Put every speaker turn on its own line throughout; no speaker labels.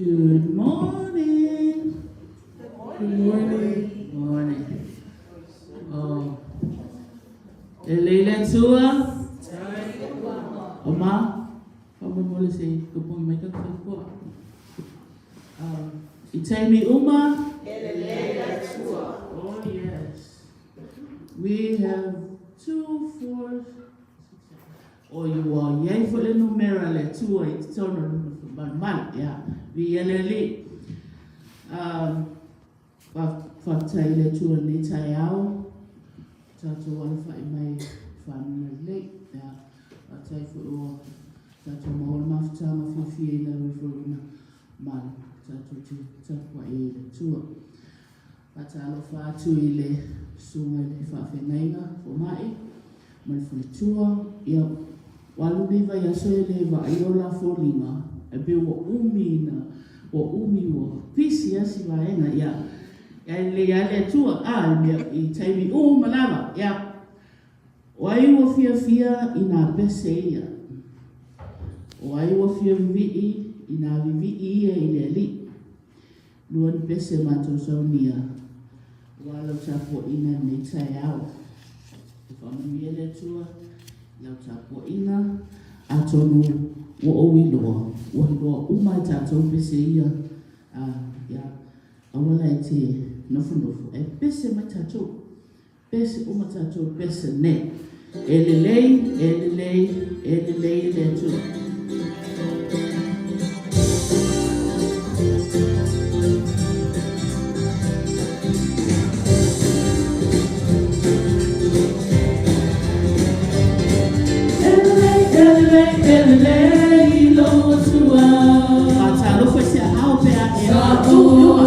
Good morning.
Good morning.
Morning. Oh. E lei le Atua. O ma, faamolemole se i topogi mai ka soifua. I taimi uma.
E lelei le Atua.
Oh yes. We have 2, 4, 6, 7. Oi ua i ai foi le numera a le Atua i totonu o le malumalu. Ia, viia le Alii. Faafetai i le Atua i lenei taeao, tatou alafai mai i faguga lelei. Ia, faafetai foi ua tatou maua le mafutaga fiafia i lalo ifo o Lona malu tatou te tapuai ai i le Atua. Faatalofa atu i le susuga i le faafeagaiga fomai ma le faletua. Ia, ua alu nei vaiaso e le vaaia o la foliga, ae pei ua umi ina, ua umi ua pisi lava si vaega. Ia, ae lelei lava le Atua, a, i mea, i taimi uma lava. Ia, o ai ua fiafia i nā pese ia? O ai ua fia vivii i nā vivii ia i le Alii? Lua ni pese matou saunia aua lau tapuaiga i lenei taeao. Ia faamanuia le Atua i lau tapuaiga, atonu ua ou iloa, ua iloa uma e tatou pese ia, a, ia, aua la e te nofonofo, ae pese mai tatou. Pese uma tatou pese nei. E lelei, e lelei, e lelei le Atua. E lelei, e lelei, e lelei lou Atua. Faatalofa i se aao pe a e tu i luga.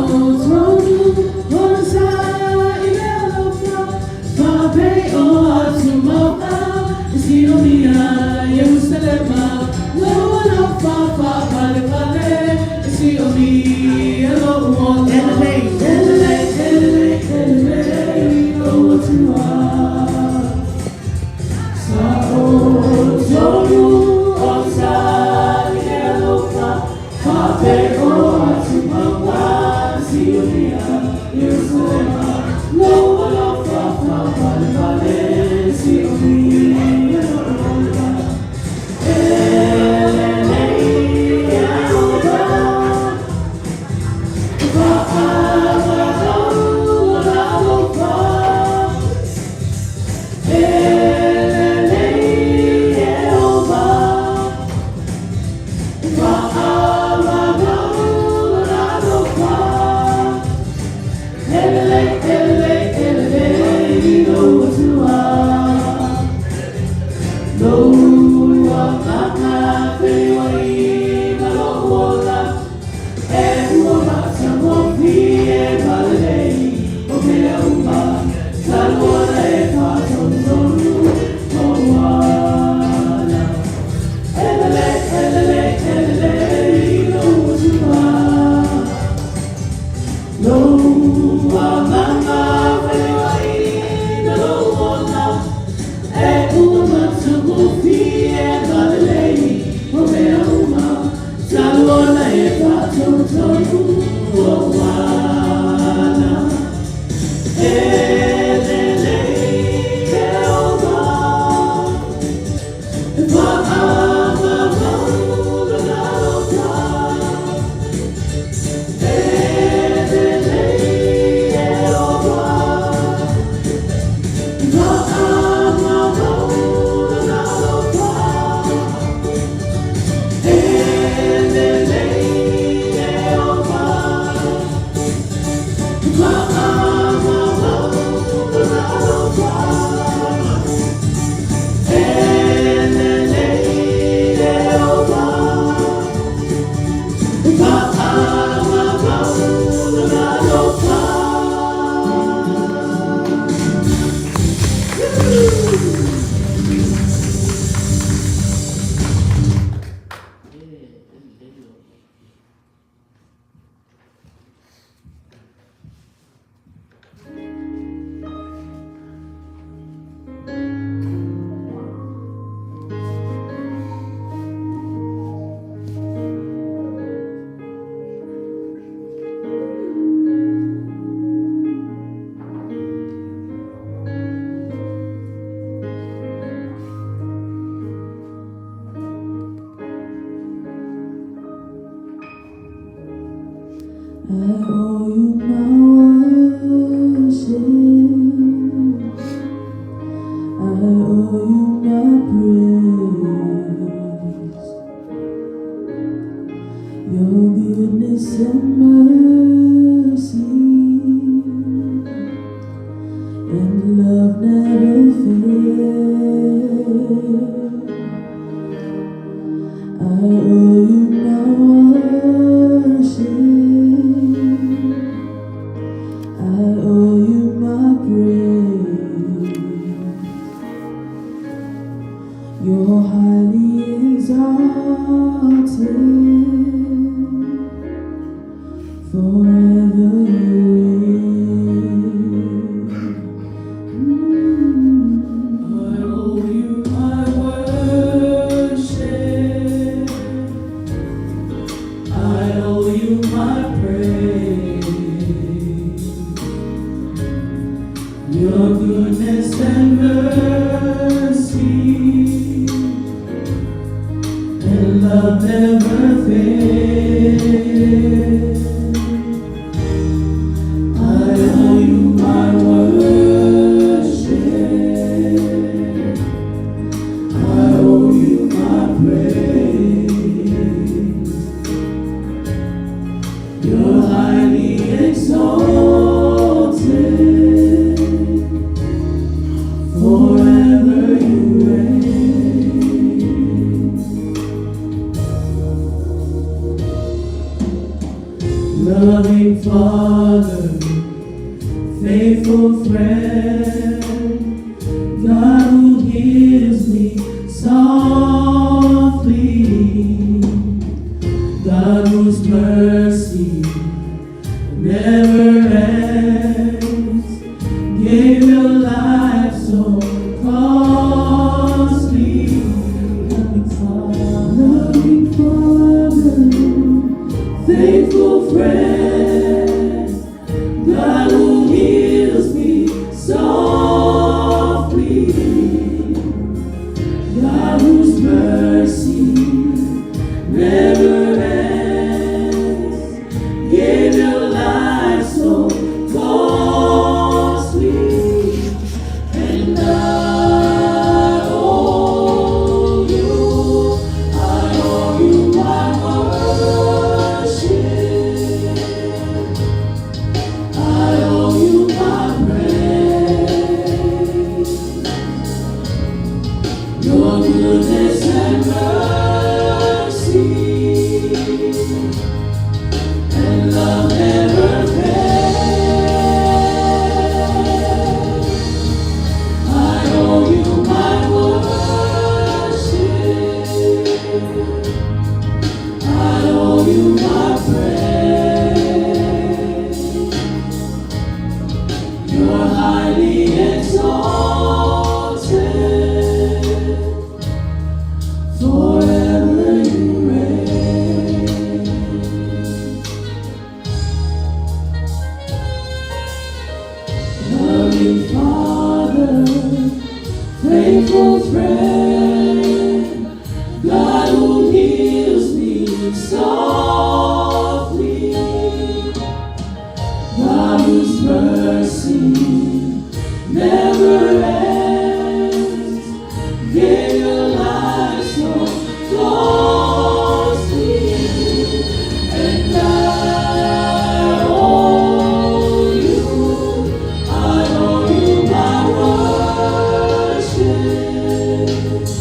I owe you my praise. You're highly exalted. Forever you reign.
I owe you my worship. I owe you my praise. Your goodness and mercy and love never fails. I owe you my worship. I owe you my praise. You're highly exalted. Forever you reign. Loving Father, faithful friend, God who hears me softly, God whose mercy never ends, gave your life so costly. Loving Father, faithful friend, God who heals me softly, God whose mercy never ends, gave your life so costly, and I owe you, I owe you my worship. I owe you my praise. Your goodness and mercy and love never fails. I owe you my worship. I owe you my praise. You're highly exalted. Forever you reign. Loving Father, faithful friend, God who heals me softly, God whose mercy never ends, gave your life so costly, and I owe you, I owe you my worship.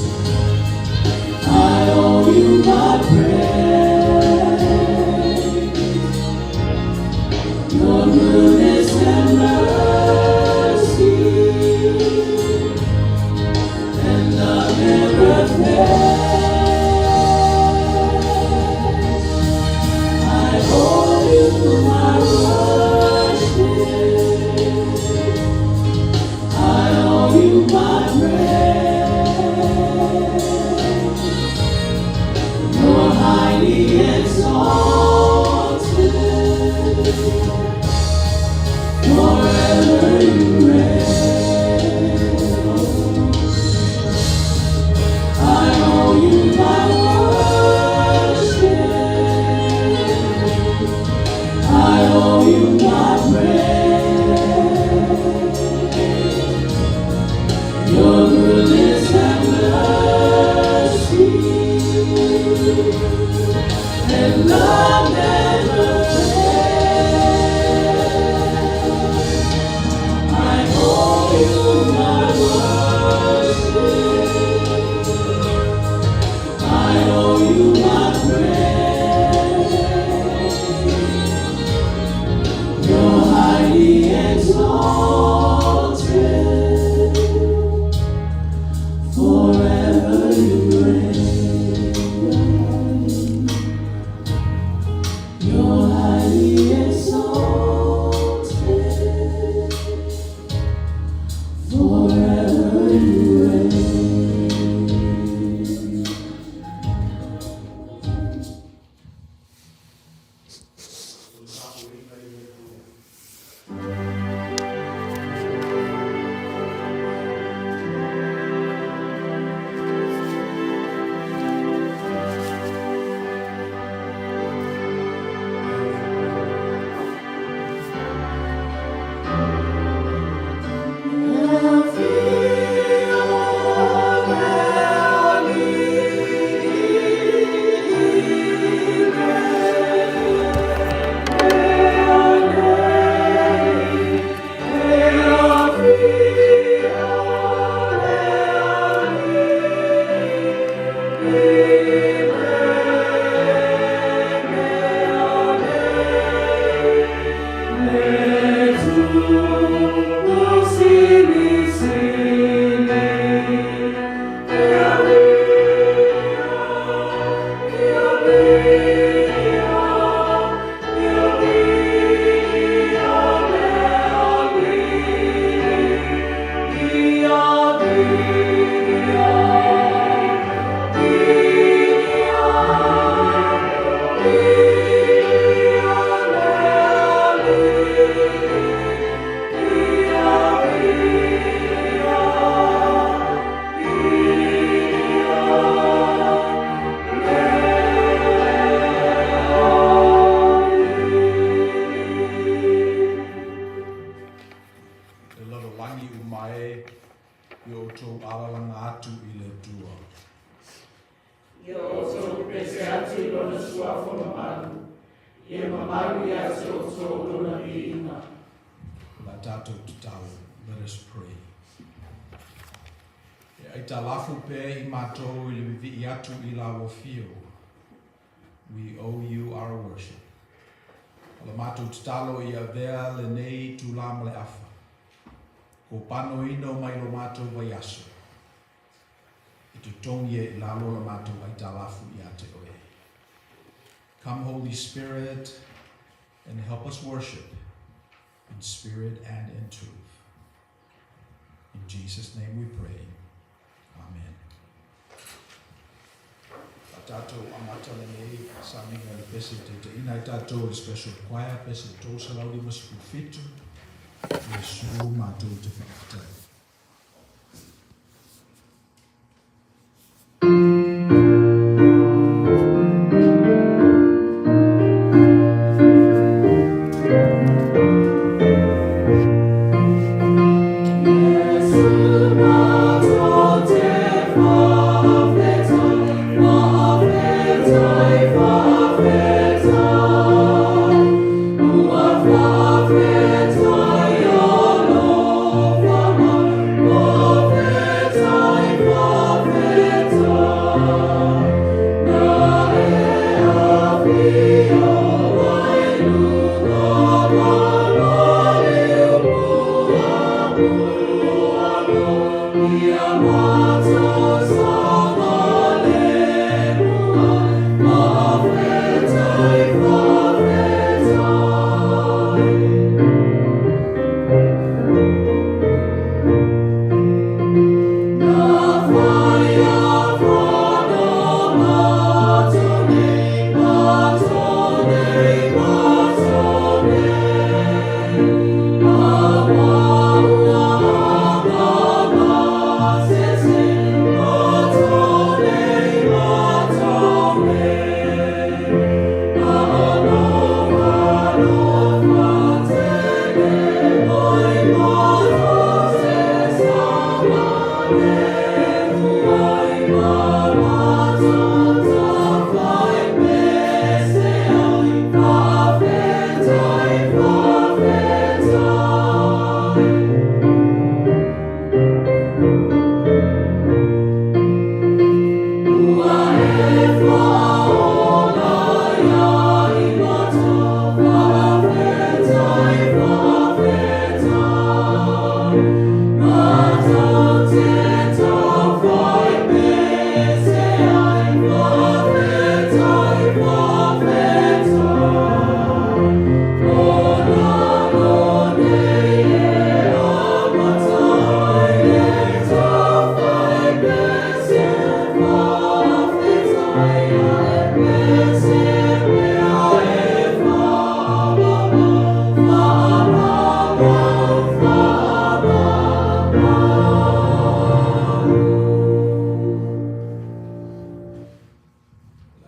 uma e i o outou alalaga atu i le Atua.
Ia outou pese atu i Lona Suafa mamalu, ia mamalu ia te outou Lona viiga.
O le a tatou tatalo, Let us pray. E aitalafu pea i matou i le vivii atu i lau afio, We owe you our worship. O la matou tatalo ia avea lenei itulā ma le afa, kopanoina o mai lo matou vaiaso, e totogi ai i lalo la matou aitalafu ia te oe. Come Holy Spirit and help us worship in spirit and in truth. In Jesus name we pray. Amen. A tatou amata lenei samiga i le pese e taitaiina ai tatou e le Special Choir, pese 357, Iesu matou te faafetai.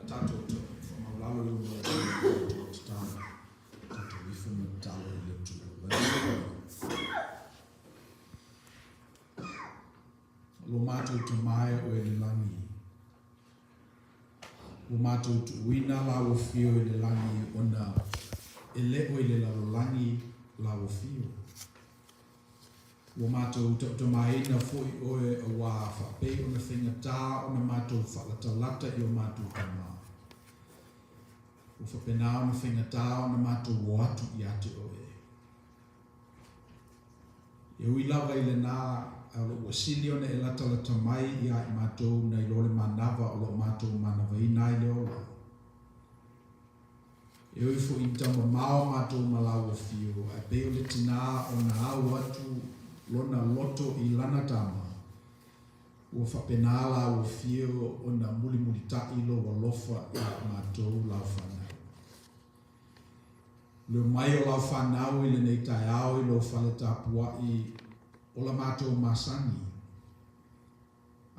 Tatou whakamaualalo le uma o le tatou tatalo, tatou ifo ma tatalo i le Atua. Let us pray. Lo matou tamae o e le langi, ua matou tuuina lau afio i le langi ona e le o i le lalolagi lau afio. Ua matou tautamaina foi oe auā faapei ona faigata ona matou faalatalata i o matou tama. Ua faapena ona faigata ona matou o atu ia te oe. E ui lava i lenā, ae o lo ua sili ona e latalata mai ia i matou nai lo le manava o lo o matou manavaina ai le ola. E ui foi ina taumamao matou ma lau afio, ae pei o le tinā ona au atu lona loto i lana tama, ua faapena lau afio ona mulimulitaʻi lou alofa iā matou lau fanau. Le omai o lau fanau i lenei taeao i lou fale tapuaʻi o la matou masani,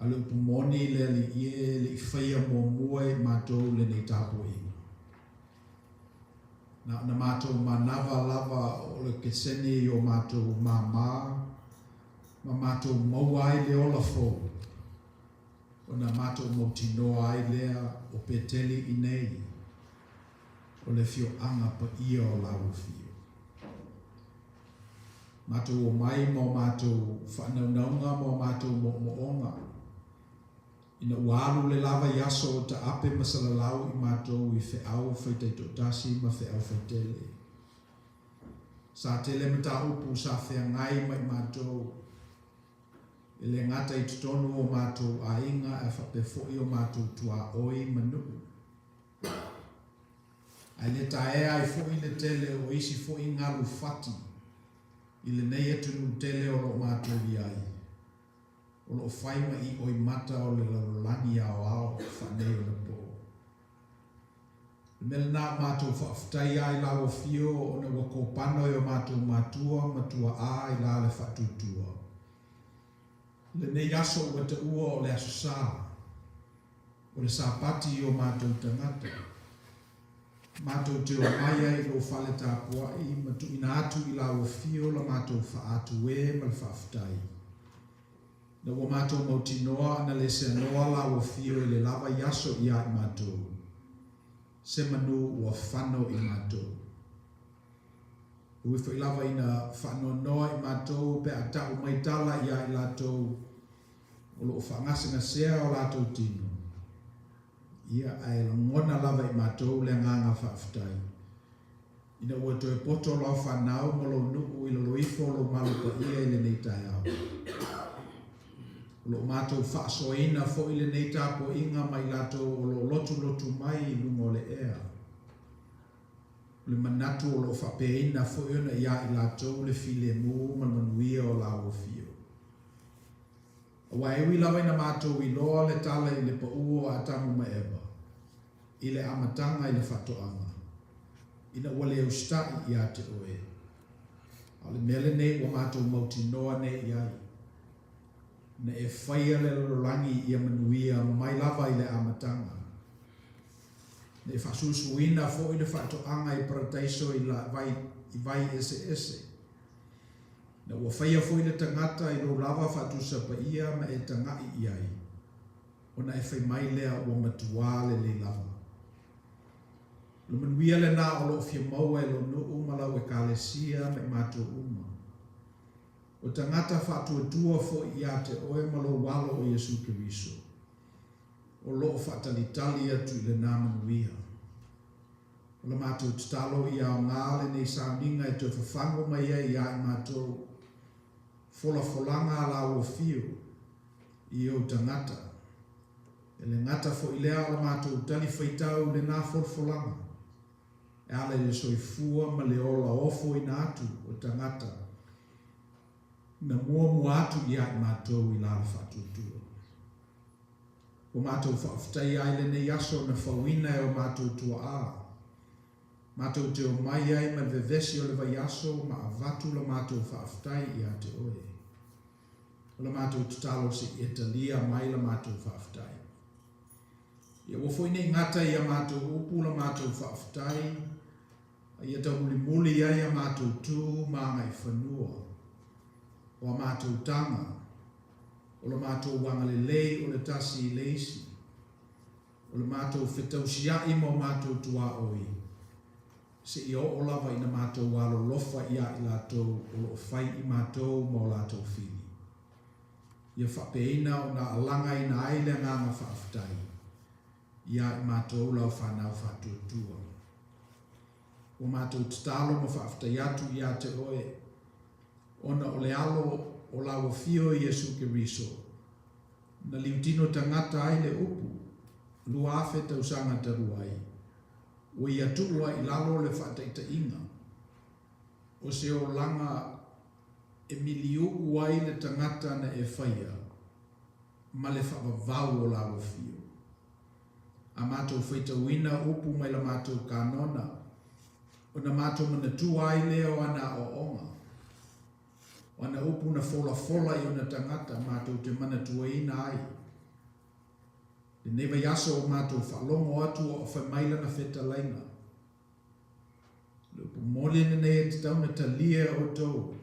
A le upu moni le alii e le i faia muamua e matou lenei tapuaiga. Na ona matou manava lava o le kesene i o matou māmā. ma matou maua ai le ola fou, ona matou mautinoa ai lea o Peteli i nei, o le afioaga paia o lau afio. Matou omai ma o matou faanaunauga ma o matou moomooga, ina ua alu le lava i aso o taape ma salalau i matou i feau faitaitoatasi ma feau faitele. Sa tele mataupu sa feagai ma i matou, e le gata i totonu o matou aiga ae faapea foi o matou tuaoi ma nuu. Ae le taea ai foi le tele o isi foi galu fati i lenei atunuu tele o lo o matou i ai, o lo o fai ma iʻoi mata o le lalolagi aoao faaneionapo. O le mea lena ua matou faafetaia ai lau Afio ona ua kopano e o matou matua ma tuaa i la le faatuatua. Lenei aso ua taua o le Aso Sa, o le Sapati i o matou tagata. Matou te omai ai i lou fale tapuai ma tuuina atu i lau Afio la matou faatuē ma le faafetai. Na ua matou mautinoa ana le seanoa lau Afio i le lava i aso ia i matou, se manu ua fano i matou. E ui foi lava ina faanoanoa i matou pe a tau mai tala ia i latou o lo o faagasegasea o latou tino, ia, ae lagona lava i matou le agaga faafetai ina ua toe poto lau fanau ma lou nuu i lalo ifo o lou malu paia i lenei taeao. O lo o matou faasoaina foi lenei tapuaiga ma i latou o lo o lotulotu mai i luga o le ea. O le manatu o lo o faapeaina foi ona iā i latou le filemu ma le manuia o lau afio. Aua e ui lava ina matou iloa le tala i le pau o Atamu ma Eva, i le amataga i le faatoaga, ina ua le usitai ia te oe. A o le mea lenei ua matou mautinoa nei i ai, na e faia le lalolagi ia manuia mai lava i le amataga, na e faasuisuina foi le faatoaga i parataiso i vai eseese, Na ua faia foi le tagata i lou lava faatusa paia ma e taga'i i ai, ona e fai mai lea ua matuā lelei lava. O le manuia lenā o lo'o fia maua e lou nu'u ma lau Ekalesia ma i matou uma. O tagata faatuatua foi iā te oe ma lou Alo o Iesu Keriso, o lo'o faatalitali atu i lenā manuia. O la matou tatalo ia aoga lenei sauniga e toe fafago mai ai iā i matou folafolaga a lau afio i ou tagata. E le gata foi lea o la matou tali faitau i lena folafolaga e ala i le soifua ma le ola ofoina atu o tagata na muamua atu iā i matou i la le faatuatua. Ua matou faafetaia ai lenei aso na fauina e o matou tuaa. Matou te omai ai ma le vevesi o le vaiaso ma avatu la matou faafetai ia te oe. O la matou tatalo se i e talia mai la matou faafetai. Ia ua foi nei gata i a matou upu la matou faafetai, a ia taumulimuli ai a matou tu ma agaifanua, o a matou taga, O lo matou agalelei o le tasi i le isi, o le matou fetausiaʻi ma o matou tuaoi, seia oo lava ina matou alolofa iā i latou o lo o fai i matou ma o latou fili. Ia faapeina ona alagaina ai le agaga faafetai iā i matou lau fanau faatuatua. Ua matou tatalo ma faafetai atu iā te oe, ona o le alo o lau Afio Iesu Keriso, na liutino tagata ai le upu, 2000 tausaga talu ai, ua ia tuu ai i lalo le faataitaiga o se olaga e miliuʻu ai le tagata na e faia ma le faavavau o lau Afio. A matou faitauina upu mai la matou kanona, Ona matou manatua ai lea o ana aoaoga, o ana upu na folafola i ona tagata matou te manatuaina ai. Lenei vaiaso ua matou faalogo atu a o fai mai lana fetalaiga. O le upu moni lenei e tatau ona talia e outou.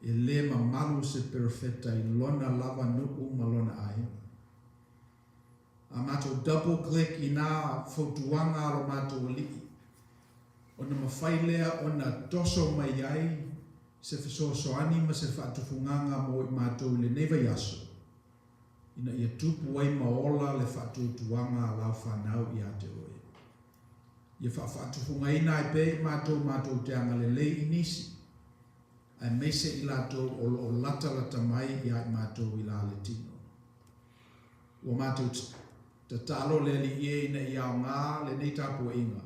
E lē mamalu se perofeta i lona lava nuʻu ma lona aiga. A matou double click i nā fautuaga a lo matou Alii, ona mafai lea ona toso mai ai se fesoasoani ma se faatufugaga mo i matou i lenei vaiaso, ina ia tupu ai ma ola le faatuatuaga a lau fanau ia te oe. Ia faafaatufugaina ai pea i matou matou te agalelei i nisi, aemaise i latou o lo o latalata mai ia i matou i la le tino. Ua matou tatalo le Alii e ina ia aoga lenei tapuaiga,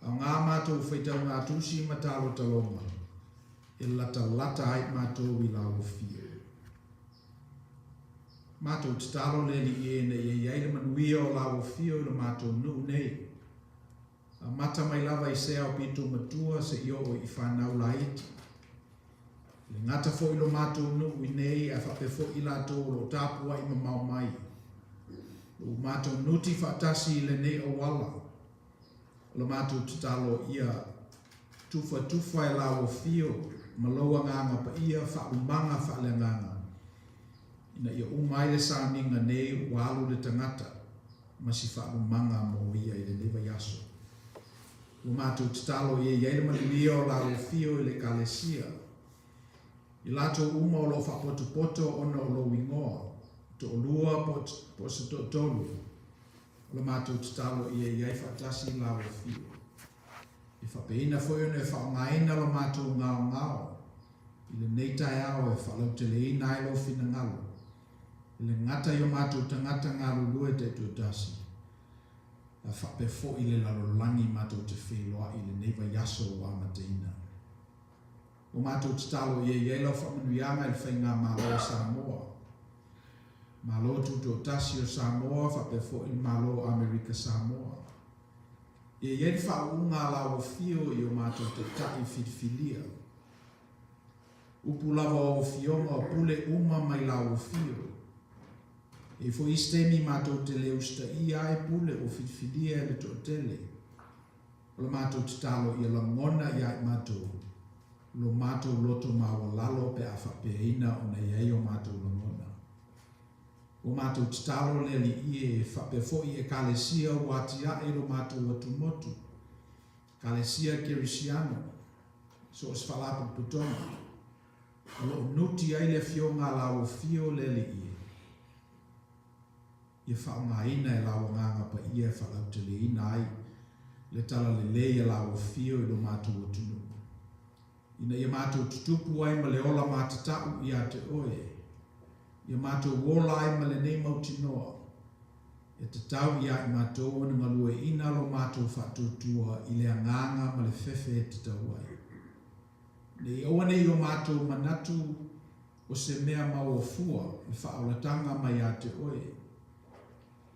aoga matou faitauga tusi ma talotaloga e latalata ai matou i la ua. Matou tatalo le Alii e ina ia i ai le manuia o la ua i lo matou nuu nei. Amata mai lava i se ao pito matua seia oo i fanau laiti. E le gata foi i lo matou nuu i nei ae faapea foi i latou o lo o tapuai mamao mai. Lo ua matou nuti faatasi i lenei auala, o la matou tatalo ia tufatufa e lau afio ma lou Agaga Paia faalumaga faaleagaga ina ia uma ai le sauniga nei ua alu le tagata ma si faalumaga mo ia i lenei vaiaso. Ua matou tatalo ia i ai le manuia o lau afio i le Ekalesia, i latou uma o lo o faapotopoto ona o lou igoa, toalua po o se toatolu, o la matou tatalo ia i ai faatasi lau afio. E faapeina foi ona e faaaogaina lo matou gaogao i lenei taeao e faalauteleina ai lou finagalo, e le gata i o matou tagata galulue taitoatasi, a faapea foi le lalolagi matou te feiloai i lenei vaiaso ua amataina. Ua matou tatalo ia i ai lau faamanuiaga i le Faigamalo a Samoa, Malo Tutoatasi o Samoa faapea foi le Malo o Amerika Samoa. Ia i ai le faauuga a lau afio i o matou taitai filifilia. Upu lava o au afioga o pule uma mai lau afio. E i ai foi isi taimi matou te le usitaia ai pule ua filifilia e le toatele. O la matou tatalo ia lagona ia i matou lo matou loto maualalo pe a faapeaina ona i ai o matou lagona. Ua matou tatalo le Alii e faapea foi i Ekalesia ua atiae i lo matou atumotu, Ekalesia Kerisiano, so o se faalapotopotoga, o lo o nuti ai le Afioga a lau Afio le Alii e, ia faaaogaina e lau Agaga Paia e faalauteleina ai le talalelei a lau Afio i lo matou atunuu, ina ia matou tutupu ai ma le ola matatau ia te Oe, ia matou ola ai ma lenei mautinoa, e tatau ia i matou ona galueaiina lo matou faatuatua i le agaga ma le fefe e tatau ai. Ne i aua ne i o matou manatu o se mea maua fua le faaolataga mai ia te Oe.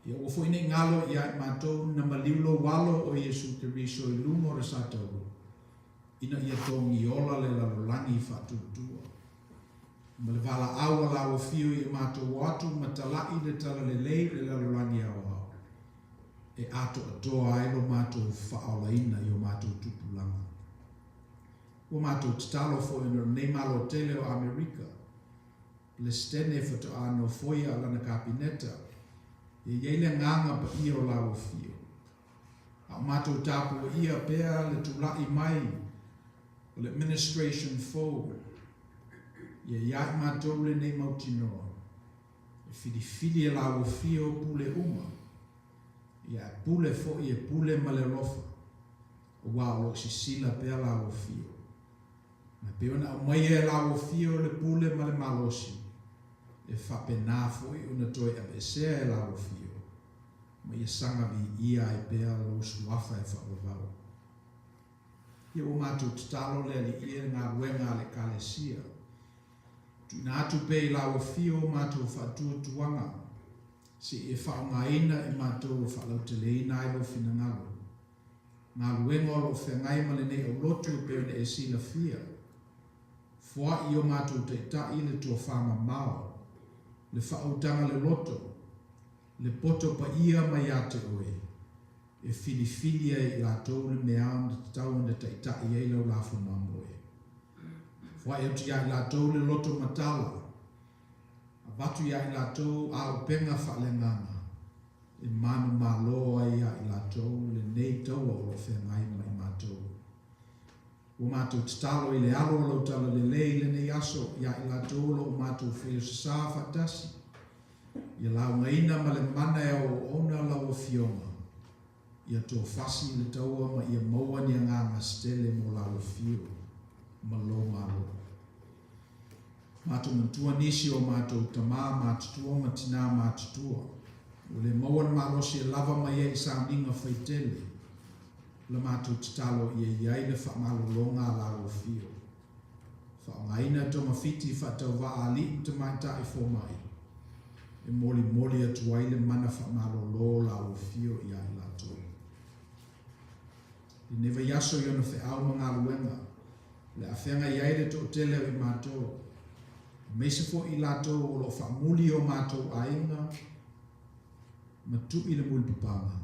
Ia aua foi ne i galo ia i matou na maliu lou Alo o Iesu Keriso i luga o le satauro, ina ia togiola le lalolagi faatuatua. Ma le valaau a lau afio ia matou o atu ma talaʻi le talalelei i le lalolagi aoao, e atoatoa ai lo matou faaolaina i o matou tupulaga. Ua matou tatalo foi ona o lenei Malo tele o Amerika, Pelesitene faatoa nofoia a lana Kapineta, ia i ai le agaga paia o lau afio. A o matou tapuaia pea le tulaʻi mai o le administration fou, ia ia i matou lenei mautinoa, e filifili e lau afio pule uma, ia e pule foi e pule ma le alofa, aua o lo o sisila pea lau afio. Ma e pei ona aumaia e lau afio le pule ma le malosi, e faapena foi ona toe aveesea e lau afio, ma ia saga viia ai pea lou suafa e faavavau. Ia ua matou tatalo le Alii e le galuega a le Ekalesia. Tuuina atu pea i lau afio o matou faatuatuaga, se i e faaaogaina i matou e faalauteleina ai lou finagalo. Galuega o lo o feagai ma lenei aulotu e pei ona e silafia. Foai i o matou taitai le tofamamao, le faautaga loloto, le poto paia mai ia te oe, e filifili ai i latou le mea ona tatau ona taitai ai lau lafo mamoe. Foai atu iā i latou le loto matala, avatu iā i latou auupega faaleagaga, e manumalo ai iā i latou lenei taua o lo o feagai ma i matou. Ua matou tatalo i le alo o lau talalelei i lenei aso iā i latou o lo o matou faia sasā faatasi, ia laugaina ma le mana e auauauna lau Afioga, ia tofasi le taua ma ia maua ni agaga se tele mo lau afio ma lou Malo. Matou manatua nisi o matou tamā matutua ma tinā matutua, ua le maua le malosi e lava mai ai i sauniga faitele, la matou tatalo ia i ai le faamalologa a lau afio. Faaaogaina togafiti faatauvaa a alii ma tamaitai fomai e molimoli atu ai le mana faamalolo o lau afio iā i latou. I lenei vaiaso i ona feau ma galuega, o le a feagai ai le toatele o i matou, aemaise foi i latou o lo o faamuli i o matou aiga ma tui le mulipapaga,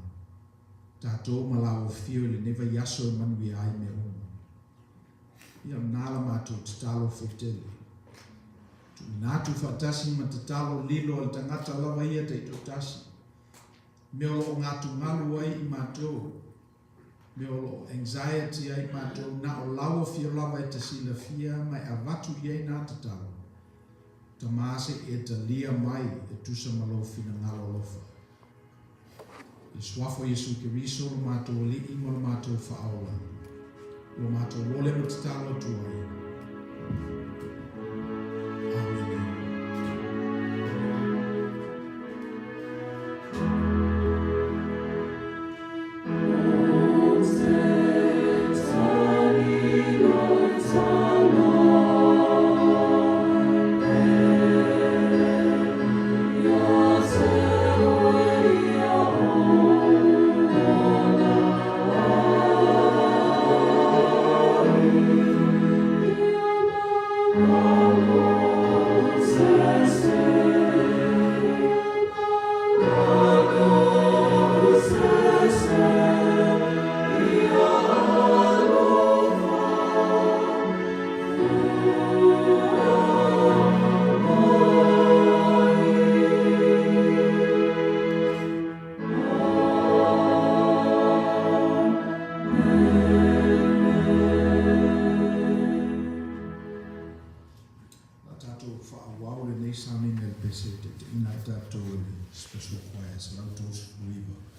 tatou ma lau afio i lenei vaiaso e manuia ai mea uma. Ia lena la matou tatalo faitele. Tuuina atu faatasi ma tatalo lilo a le tagata lava ia taitoatasi. Mea o lo o gatugalu ai i matou, mea o lo o anxiety ai matou, na o lau afio lava e te silafia ma e avatu i ai na tatalo. Tama se i e talia mai e tusa ma lou finagalo alofa. I le Suafa o Iesu Keriso lo matou Alii ma lo matou Faaola, ua matou ole ma tatalo atu ai. Amene. A tatou faaauau lenei sauniga i le pese e taitaiina ai tatou e le Special Choir 139.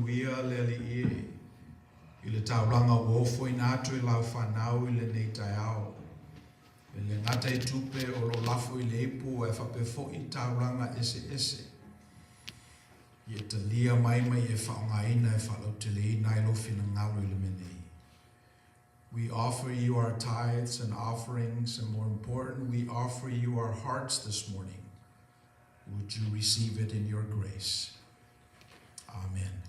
faamanuia le Alii e i le taulaga ua ofoina atu e lau fanau i lenei taeao. E le gata i tupe o lo o lafo i le ipu ae faapea foi taulaga eseese. Ia talia mai ma ia faaaogaina e faalauteleina ai lou finagalo i le mea nei. We offer you our tithes and offerings, and more important, we offer you our hearts this morning. Would you receive it in your grace? Amen.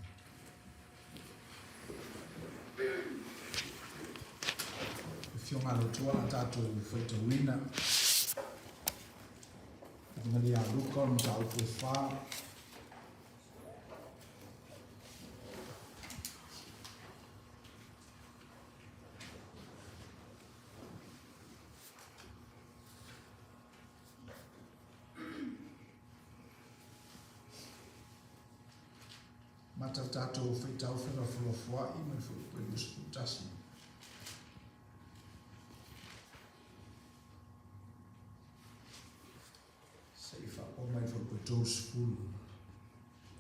Afioga a le Atua la tatou faitauina. Evagelia a Luka o le mataupu e whā. Mata tatou whaitau wherafuafua'i mai fuaiupu e 21.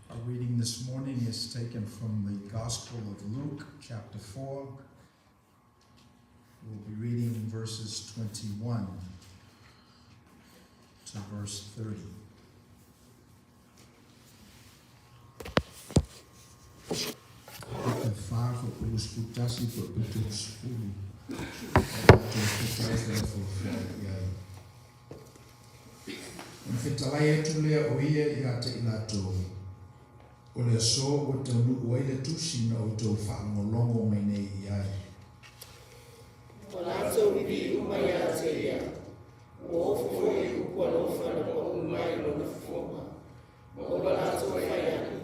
Our reading this morning is taken from the Gospel of Luke, chapter 4. We'll be reading verses 21 to verse 30. Luka 4, 21 po 30. Ona fetalai atu lea o ia ia te i latou, O le aso ua taunuu ai le tusi na outou faalogologo mai nei i ai.
Ua latou pipii uma ia te ia, ua ofo foi i upu alofa na pau mai i lona fofoga, ma ua latou fai ane,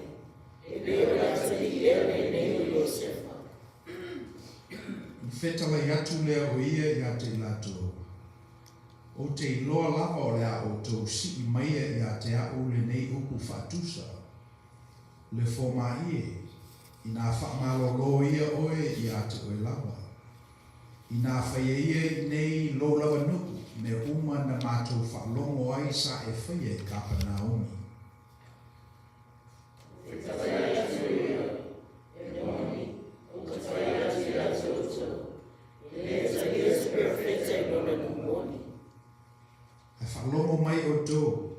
E le o le atalii ea lenei o Iosefa?
Ona fetalai atu lea o ia ia te i latou, Ou te iloa lava o le a outou sii maia ia te a'u lenei upu faatusa, Le fomai e, inā faamalōlō ia oe iā te oe lava. Inā faia ia i nei lou lava nuʻu, mea uma na matou faalogo ai sa e faia i Kapanaumi.
E atu ia, e moni, ou te fai atu ia te outou, e le talia se perofeta i lona nuu moni.
Ae faalogo mai outou,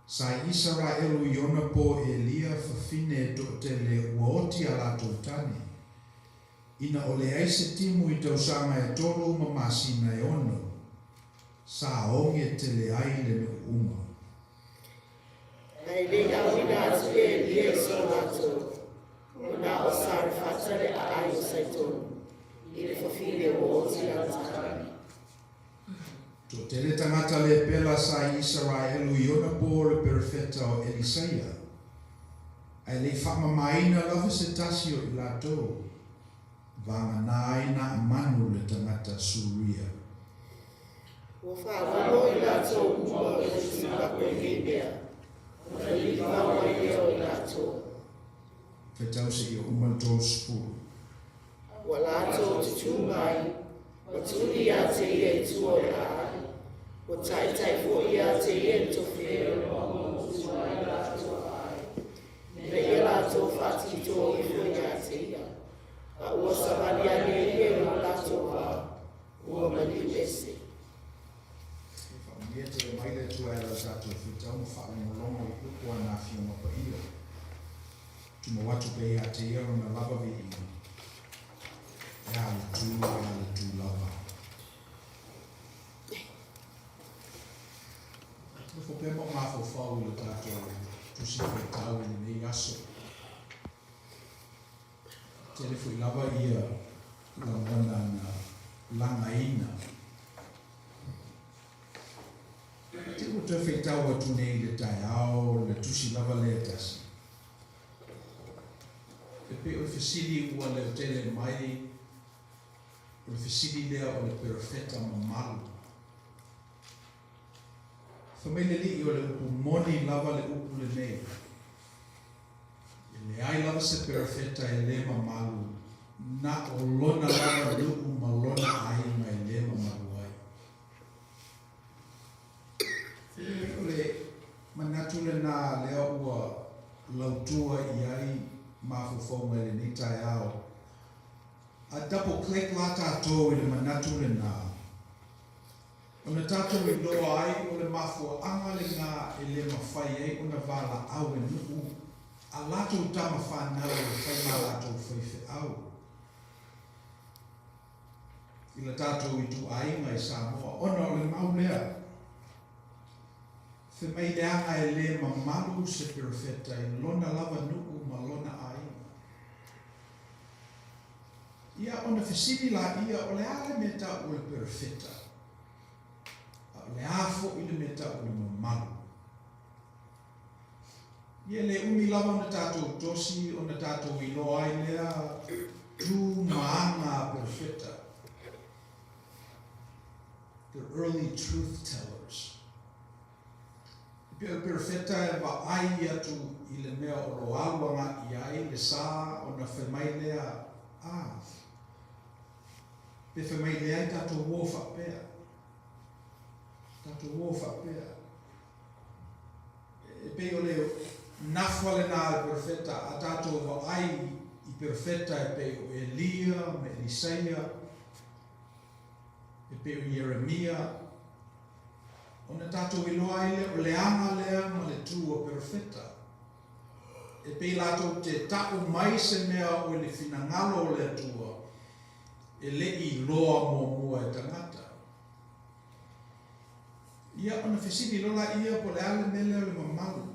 sa i Isaraelu i ona po Elia fafine e toatele ua oti a latou tane, ina o leai se timu i tausaga e tolu ma masina e ono, sa oge tele ai le nuu uma.
Ae le i aoina atu e Elia i so latou, ua na o Sarefata le aai o Saitoni, i le fafine ua oti lana tane.
Toatele tagata le pela sa i Isaraelu i ona po o le perofeta o Elisaia, ae le i faamamaina lava se tasi o i latou, vagana ai Naamanu le tagata Suria.
Ua faalogo i latou uma o le tusi-pako i nei mea, ona lilivao ai lea o i latou.
Faitau seia uma le 30.
Ua latou tutū mai, ma tuli iā te ia i tua o le aai, ua taitai foi iā te ia i le tofe o le mauga ua tua ai latou aai, ina ia latou faatitō ifo iā te ia, a ua savali ane ia i lo latou va, ua maliu ese.
E faamanuia tele mai le Atua e ala i le tatou faitau ma faalogologo i upu a na Afioga Paia. Tumau atu pea ia te ia lona lava viiga. E a le tu, e a le tu lava. Nofo pea ma o mafaufau i le tatou tusi faitau i lenei aso. Tele foi lava ia lagona na lagaina. Te ua toe faitau atu nei i le taeao le tusi lava lea e tasi. E pei o le fesili ua leotele mai, o le fesili lea o le perofeta mamalu. Fai mai le Alii o le upu moni lava le upu lenei. E leai lava se perofeta e le mamalu, na o lona lava nuu ma lona aiga e le mamalu ai. O le manatu lena lea ua lautua i ai mafaufau. mafaufauga i lenei taeao. A double click la tatou i le manatu lena, ona tatou iloa ai o le mafuaaga lena e le mafai ai ona valaau e nuu a latou tama fanau e fai ma latou faifeau i la tatou ituaiga i Samoa, ona o le mau lea. Fai mai leaga e le mamalu se perofeta i lona lava nuu ma lona aiga. Ia, ona fesili laia, o le a le mea tau o le perofeta? A o le a foi le mea tau o le mamalu? Ia, e le umi lava ona tatou tosi ona tatou iloa ai lea tu ma aga a perofeta. The early truth tellers. E pei o le perofeta e vaai atu i le mea o lo alu agai i ai le sa ona fai mai lea, A, pe fai mai leai tatou uo faapea. Tatou uo faapea. E pei o le nafa lena a le perofeta, a tatou vaai i perofeta e pei o Elia ma Elisaia, e pei o Ieremia, ona tatou iloa ai lea o le aga lea ma le tu o perofeta. E pei latou te ta'u mai se mea o i le finagalo o le Atua e le i iloa muamua e tagata. Ia, ona fesili loa laia po o le a le mea lea o le mamalu.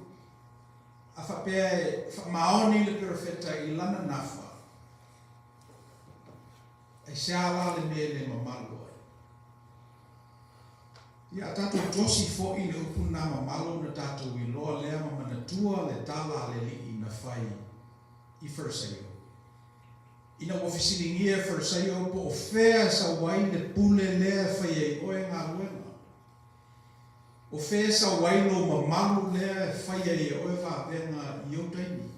A faapea e faamaoni le perofeta i lana nafa, Aisea la le mea e le mamalu ai? Ia, a tatou tosi foi le upu lena mamalu ona tatou iloa lea ma manatua le tala a le Alii na fai i Farisaio. Ina ua fesiligia e Farisaio po o fea e sau ai le pule lea e fai ai oe galuega. O fea e sau ai lou mamalu lea e fai ai e oe vavega i ou taimi.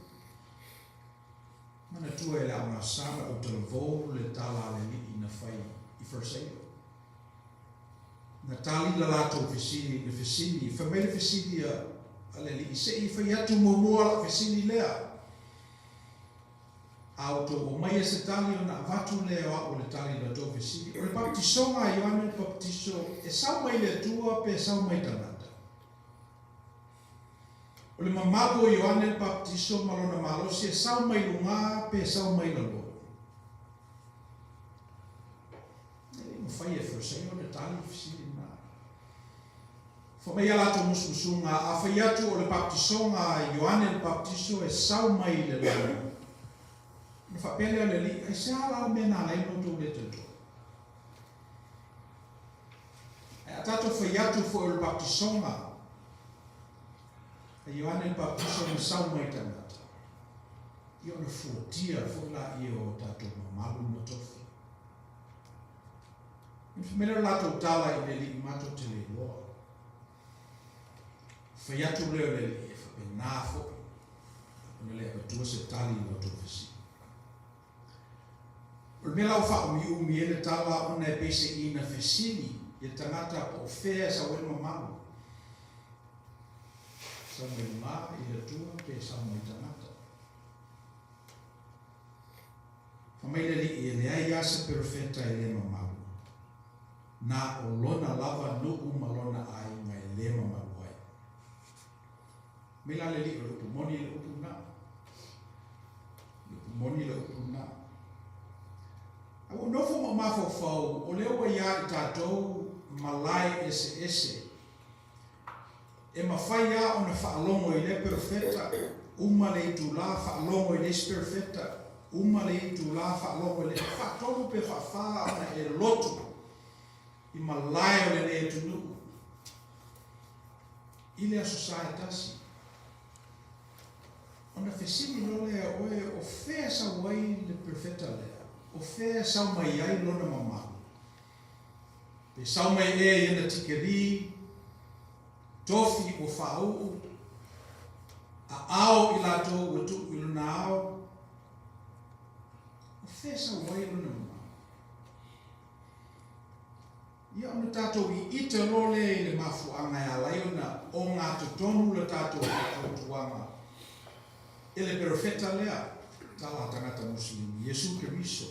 Manatua e le aoga sa ma autalavou le tala a le Alii na fai i Farisaio. Na tali la latou fesili i le fesili, fai mai le fesili a le Alii, Se i fai atu muamua lau fesili lea. A outou omaia se tali ona avatu lea o a'u o le tali i la tou fesili, o le baptisoga a Ioane le Papatiso e sau mai le Atua pe sau mai tagata? O le mamalu o Ioane le Papatiso ma lona malosi e sau mai lugā pe sau mai lalō. E le i mafai e Farisaio ona tali le fesili lena. Fai mai a latou musumusuga, a fai atu o le baptisoga a Ioane le Papatiso e sau mai i le lagi, ona faapea lea o le Alii, Aisea la le mea na ala ai ona outou le tautoa? Ae a tatou fai atu foi o le baptisoga a Ioane le Baptiso na sau mai tagata, ia ona fuatia foi laia o tatou mamalu ma tofi. Ona fai mai lea o le latou tala i le Alii, matou te le iloa. Fai atu lea o le Alii, e faapena foi ona le avatua se tali i la outou fesili. O le mea la ua faaumiumi ai le tala ona e pei ina fesili ia tagata po o fea e sau ai le mamalu. Sau mai luga i le Atua pe sau mai tagata. Fai mai le Alii e leai lava se perofeta e le mamalu, na o lona lava nuu ma lona aiga e le mamalu ai. Mai la le Alii o le upu moni le upu lena. Le upu moni le upu lena. A ua nofo ma ou mafaufau, o lea ua iā i tatou malae eseese e mafai lava ona faalogo i lea perofeta, uma le itulā faalogo i le isi perofeta, uma le itulā faalogo i le, faatolu pe faafā ona e lotu i malae o lenei atunuu. I le Aso Sa e tasi, ona fesili loa lea e oe, o fea e sau ai le perofeta lea? O fea e sau mai ai lona mamalu? Pe sau mai ea i ana tikelī, tofi ua faauu, aao i latou ua tuu i lona ao? O fea e sau ai lona mamalu? Ia ona tatou iita loa lea i le mafuaaga e ala ai ona ogatotonu le tatou faatuatuaga e le perofeta lea. Tala a tagata Musulimi, Iesu Keriso,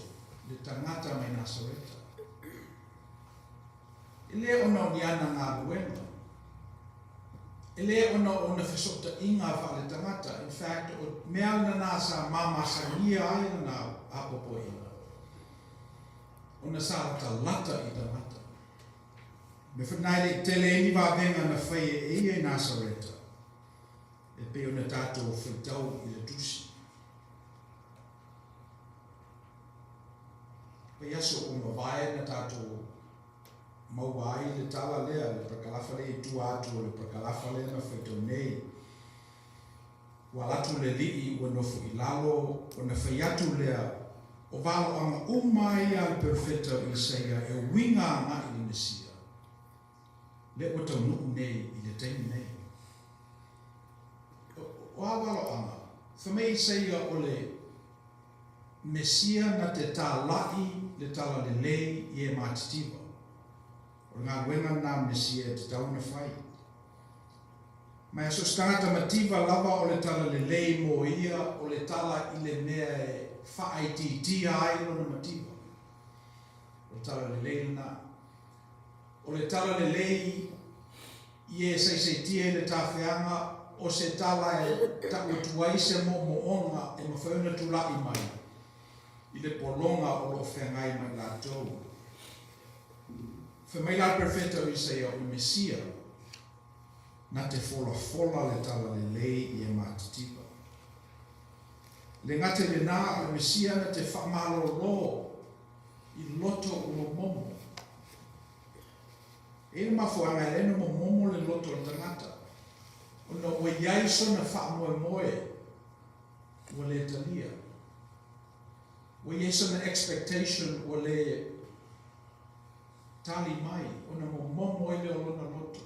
le tagata mai Nasareta. E le ona o ni ana galuega. E le ona o ona fesootaiga faaletagata, in fact, o mea lana sa mamasagia ai lana apoapoaiga, ona sa latalata i tagata. Mea foi lena e le i tele ai ni vavega na faia e ia i Nasareta, e pei ona tatou faitau i le Tusi. Vaiaso ua mavae na tatou maua ai le tala lea, le parakalafa lea i tua atu o le parakalafa lea na faitau nei. Ua ala atu le alii ua nofo i lalo, ona fai atu lea, O valoaga uma ai a le perofeta o Isaia e uiga agai i le Mesia, lea ua taunuu nei i le taimi nei. O a valoaga? Fai mai Isaia o le Mesia na te tālaʻi le talalelei i e matitiva. O le galuega lena a le Mesia e tatau ona fai. Ma e so o se tagata mativa lava o le talalelei mo ia o le tala i le mea e faaitiitia ai lona mativa. O le talalelei lena. O le talalelei i e saisaitia i le tafeaga o se tala e tau atu ai se moomooga e mafai ona tulai mai i le pologa o lo o feagai ma i latou. Fai mai la le perofeta o Isaia, o le Mesia, na te folafola le talalelei i e matitiva. Le gata i lenā, o le Mesia na te faamalōlō i loto ua momomo. E i ai le mafuaaga e ala ai ona momomo le loto o le tagata, ona ua i ai sona faamoemoe ua le talia. Ua i ai sona expectation ua le tali mai, ona momomo ai lea o lona loto.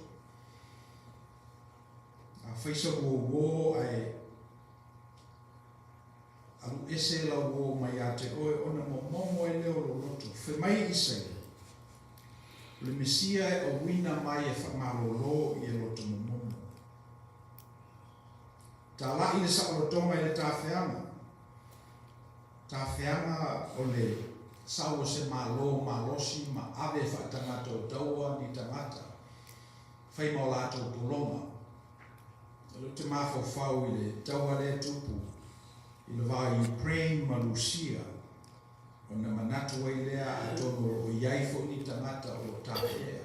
A fai sau uouo ae alu ese lau uo mai ia te oe ona momomo ai lea o lou loto. Fai mai Isaia, O le Mesia e auina mai e faamalōlō i e loto momomo. Tālaʻi le saolotoga i le tafeaga. Tafeaga o le sau o se Malo malosi ma ave faatagata o taua ni tagata fai ma o latou pologa. O lea ou te mafaufau i le taua lea e tupu i le va o Ukraine ma Rusia, ona manatu ai lea atonu o lo o i ai foi ni tagata o lo o tafea.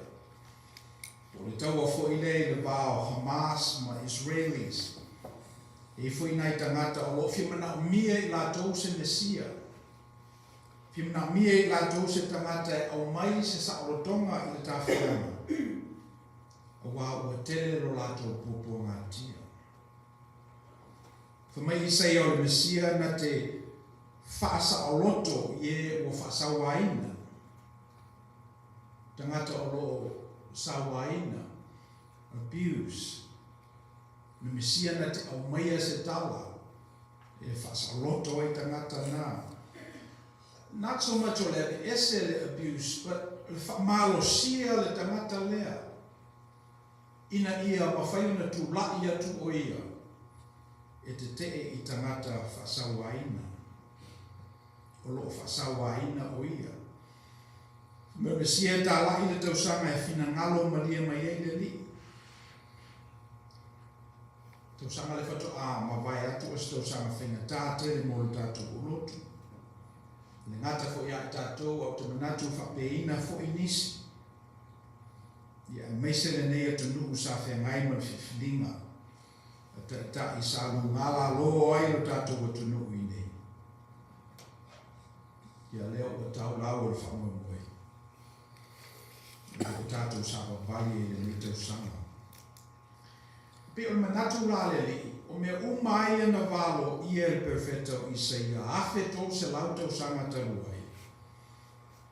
Po o le taua foi lea i le va o Hamas ma Israelis, e i ai foi nai tagata o lo o fia manaomia i latou se Mesia, fia manaomia i latou se tagata e aumai se saolotoga i le tafeaga. Aua ua tele lo latou puapuagatia. Fai mai Isaia o le Mesia na te faasaoloto i e ua faasauaina, tagata o lo o sauaina, abuse. O le Mesia na te aumaia se tala e faasaoloto ai tagata na. Not so much o le aveese le abuse but le faamalosia le tagata lea ina ia mafai ona tula'i atu o ia e tete'e i tagata faasauaina o lo o faasauaina o ia. Fai mai o Mesia e tāla'i le tausaga e finagalo malie mai ai le Alii. Tausaga lea faatoa mavae atu o se tausaga faigata tele mo le tatou olotu. E le gata foi ia i tatou, a ou te manatu faapeina foi nisi. Ia, aemaise lenei atunuu sa feagai ma le filifiliga a taitai sa luga lalo ai lo tatou atunuu i nei. Ia lea ua tau lau o le faamoemoe. Lea ua tatou savavali ai i lenei tausaga. Pei o le manatu la a le Alii, o mea uma ai ia na valo ia e le perofeta o Isaia 1300 tausaga talu ai,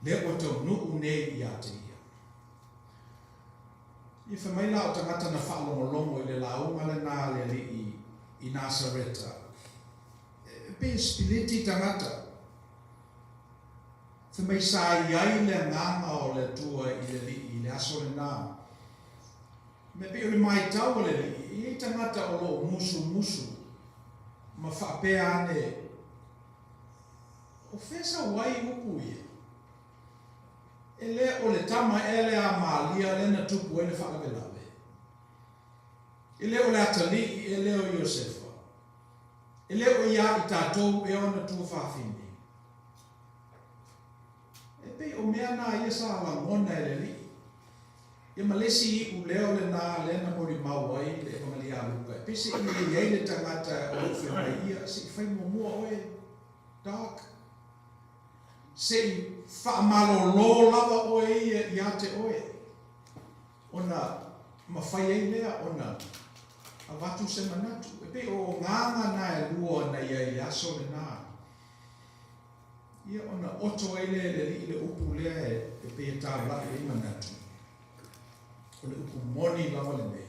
lea ua taunuu nei ia te ia. Ia fai mai la o tagata na faalogologo i le lauga lena a le Alii i Nasareta, e pei e sipiliti tagata. Fai mai sa i ai le agaga o le Atua i le Alii i le aso lena. Me pei o le maitau a le Alii, e i ai tagata o lo o musumusu ma faapea ane, O fea sau ai upu ia? E le o le tama ea lea a Malia lea na tupu ai le faalavelave? E le o le atalii ea lea o Iosefa? E le o ia i tatou ea ona tuafafine? E pei o mea na ia sa lagona e le Alii. Ia ma le isi iu leo lena lea na molimau ai le Evangelia a Luka, e pei se i e i ai le tagata o lo o fai mai, Ia, se i fai muamua oe, Doc. Se i faamalolo lava oe ia ia te oe, ona mafai ai lea ona avatu se manatu. E pei o agaga na e lua na i ai i le aso lena. Ia ona oto ai lea e le Alii le upu lea e pei e taulai ai manatu, o le upu moni lava lenei,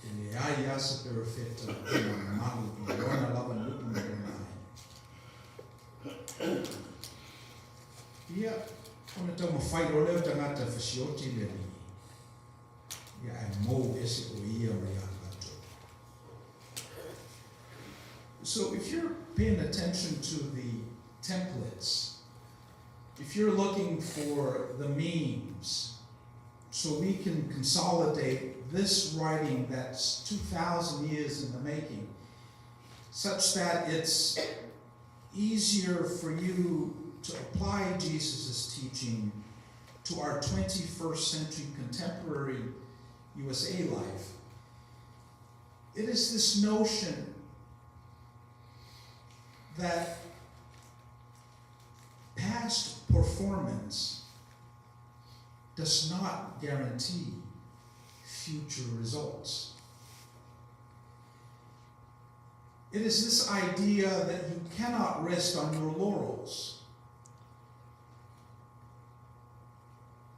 e leai lava se perofeta e mamalu i lona lava nuu ma lona aiga. Ia, ona taumafai loa lea o tagata e fasioti le Alii, ia ae mou ese o ia mai ia latou. So if you're paying attention to the templates, if you're looking for the memes, so we can consolidate this writing that's 2,000 years in the making, such that it's easier for you to apply Jesus' teaching to our 21st century contemporary USA life. It is this notion that past performance does not guarantee future results. It is this idea that you cannot rest on your laurels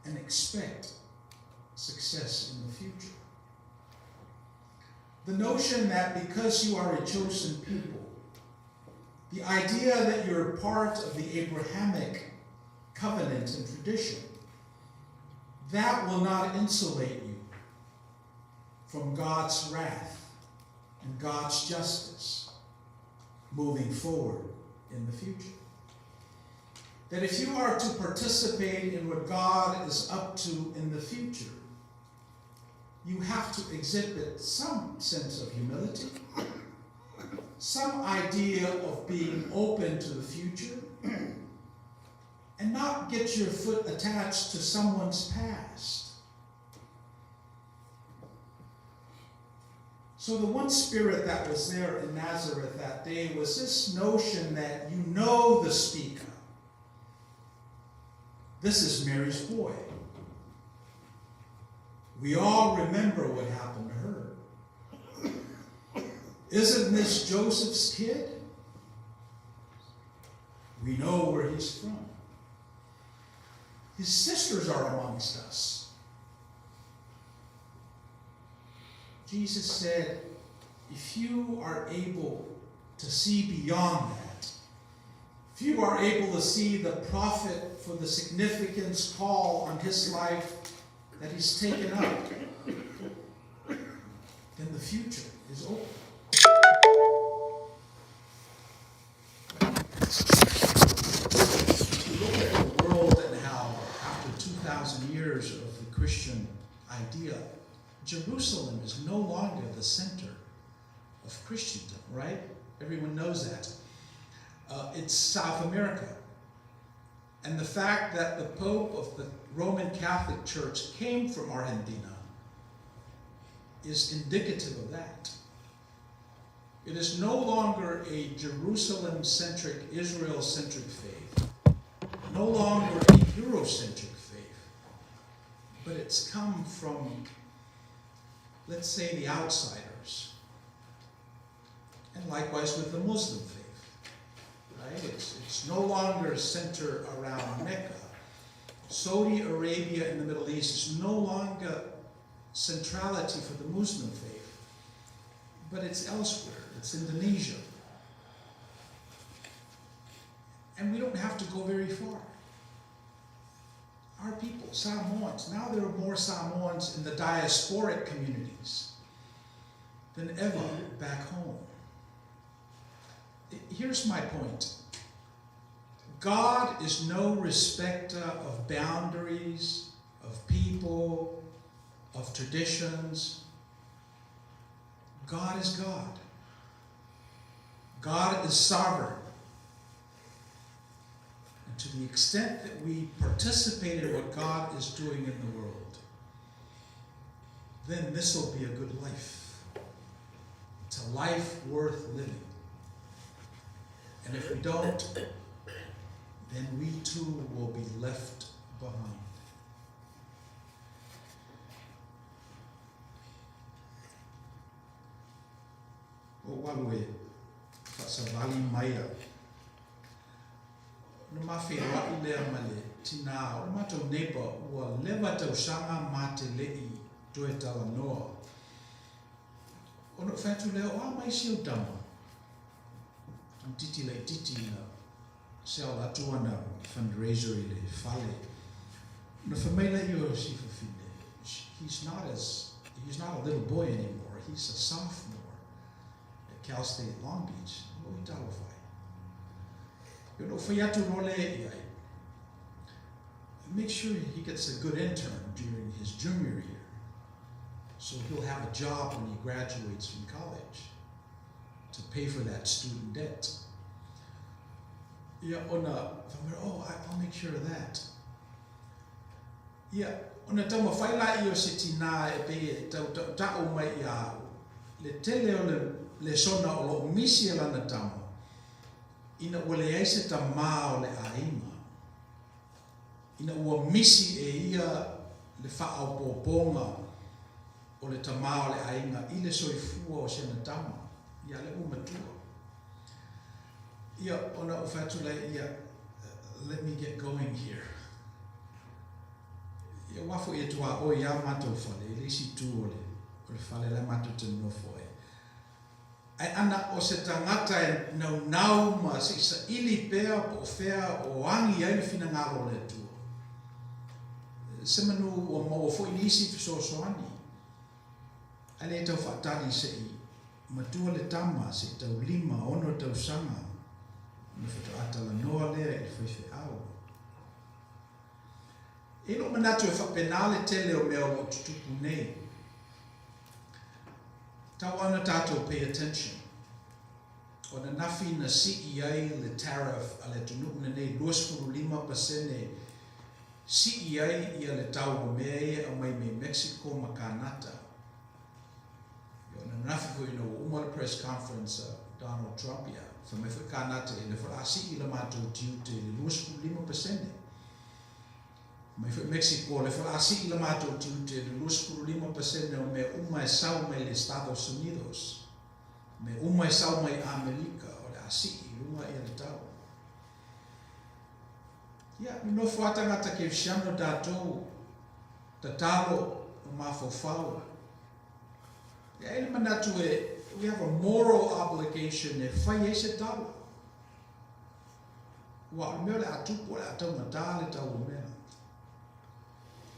and expect success in the future. The notion that because you are a chosen people, the idea that you're part of the Abrahamic covenant and tradition, that will not insulate you from God's wrath and God's justice moving forward in the future. That if you are to participate in what God is up to in the future, you have to exhibit some sense of humility, some idea of being open to the future, and not get your foot attached to someone's past. So the one spirit that was there in Nazareth that day was this notion that you know the speaker. This is Mary's boy. We all remember what happened to her. Isn't this Joseph's kid? We know where he's from. His sisters are amongst us. Jesus said, if you are able to see beyond that, if you are able to see the prophet for the significance call on his life that he's taken up, then the future is open. Look at the world and how, after 2,000 years of the Christian idea, Jerusalem is no longer the center of Christendom, right? Everyone knows that. It's South America. And the fact that the Pope of the Roman Catholic Church came from Argentina is indicative of that. It is no longer a Jerusalem-centric, Israel-centric faith, no longer a Eurocentric faith, but it's come from, let's say, the outsiders. And likewise with the Muslim faith, right? It's no longer centered around Mecca. Saudi Arabia in the Middle East is no longer centrality for the Muslim faith, but it's elsewhere. It's Indonesia. And we don't have to go very far. Our people, Samoans, now there are more Samoans in the diasporic communities than ever back home. Here's my point. God is no respecter of boundaries, of people, of traditions. God is God. God is sovereign. And to the extent that we participate in what God is doing in the world, then this will be a good life. It's a life worth living. And if we don't, then we too will be left behind. O alu e faasavali mai au. Ona ma feiloai lea ma le tinā o le matou neighbour ua leva tausaga ma te le'i toe talanoa. Ona ou fai atu lea, o a mai si ou tama? Tamaititi laititi na sell atu ana fundraiser i le fale. Ona fai mai lea o si fafine, he's not as, he's not a little boy anymore, he's a sophomore at Cal State Long Beach. O i talofa ai. Ona ou fai atu loa lea i ai, make sure he gets a good intern during his junior year, so he'll have a job when he graduates from college to pay for that student debt. Ia, ona fai mai, oh, I'll make sure of that. Ia, ona taumafai laia o se tinā e pei e tau taʻutaʻu mai iā au, le tele o le lesona o loʻo misi e lana tama, ina ua leai se tamā o le ʻāiga, ina ua misi e ia le faaopoopoga o le tamā o le ʻāiga i le soifua o si ana tama, ia lea ua matua. Ia, ona ou fai atu lea ia, let me get going here. Ia, ua foi e tuaoi iā matou fale i le isi itu o le, o le fale la e matou te nonofo ai. Ae ana o se tagata e naunau ma se i saili pea po o fea o agi ai le finagalo o le Atua. Se manu ua maua foi nisi fesoasoani, ae le tau faatali se i matua le tama se i tau lima, ono tausaga ona faatoa talanoa lea i le faifeau. E i lou manatu e faapena le tele o mea o lo o tutupu nei. Tau ana tatou pay attention. O ananafi na sii ai le tariff a le atunuu lenei 25% sii ai ia le tau o mea ia e aumai mai Mexico ma Kanata. Ia o ananafi foi ina ua uma le press conference a Donald Trump ia fai mai foi Kanata ia lea foi o le a sii le matou tiute i le 25%. Mai foi Mexico, lea foi o le a sii le matou tiute i le 25% o mea uma e sau mai le Estados Unidos, mea uma e sau mai Amerika, o le a sii i luga ia le tau. Ia, nonofo lava tagata kerisiano tatou, tatalo ma mafaufau. Ia, e i ai le manatu e, we have a moral obligation e fai ai se tala. Aua o le mea o le a tupu o le a taumatā le tau o mea.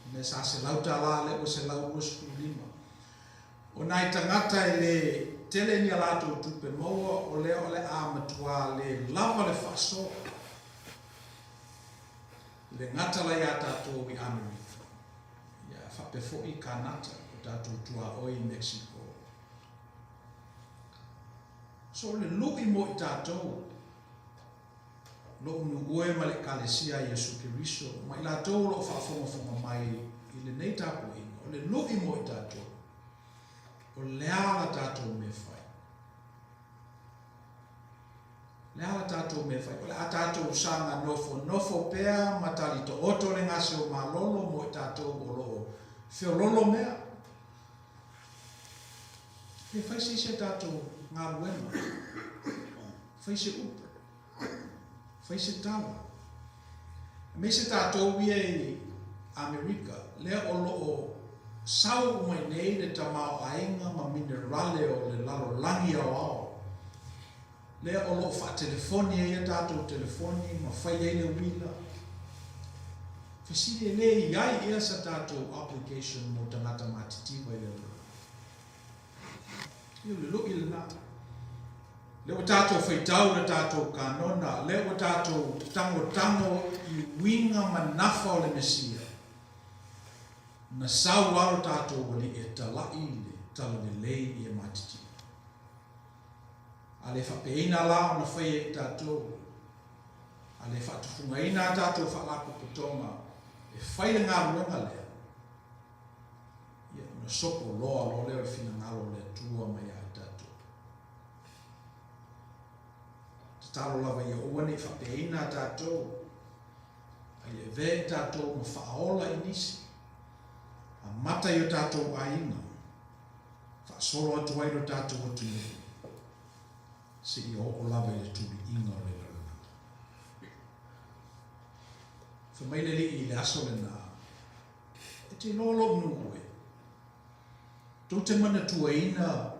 O mea sa $100 lea ua $125. O nai tagata e le tele ni a latou tupe maua o lea o le a matuā le lava le faasoa. E le gata la iā tatou i Amerika, ia faapea foi i Kanata, o tatou tuaoi i Mexico. So o le luʻi mo i tatou, Loʻu nuu oe ma le Ekalesia a Iesu Keriso, ma i latou o lo o faafogafoga mai i lenei tapuaiga, o le luʻi mo i tatou, o le a la tatou mea fai? Le a la tatou mea fai? O le a tatou saga nofonofo pea ma tali taoto le gase o malolo mo i tatou o lo o feololo mea? Pe fai se isi a tatou galuega, fai se upu, fai se tala. Aemaise tatou ia i Amerika, lea o lo o sau uma i nei le tamaoaiga ma minerale o le lalolagi aoao, lea o lo o faatelefoni ai a tatou telefoni ma fai ai le uila. Fesili e le i ai ea sa tatou obligation mo tagata matitiva i le lalolagi? Ia o le luʻi lena. Lea ua tatou faitau le tatou kanona, lea ua tatou tagotago i uiga ma nafa o le Mesia, na sau lava lo tatou Alii e talaʻi le talalelei i e matitiva. A le faapeina la ona faia e i tatou, a le faatufugaina a tatou faalapotopotoga e fai le galuega lea, ia ona sopo loa loa lea o le finagalo o le Atua mai ia i tatou. Tatalo lava ia aua ne i faapeina a tatou, a ia avea i tatou ma faaola i nisi, amata i o tatou aiga, faasolo atu ai lo tatou atunuu, seia oo lava i le tuliiga o le lalolagi. Fai mai le Alii i le aso lena, E te iloa lou nuu e. Tou te manatuaina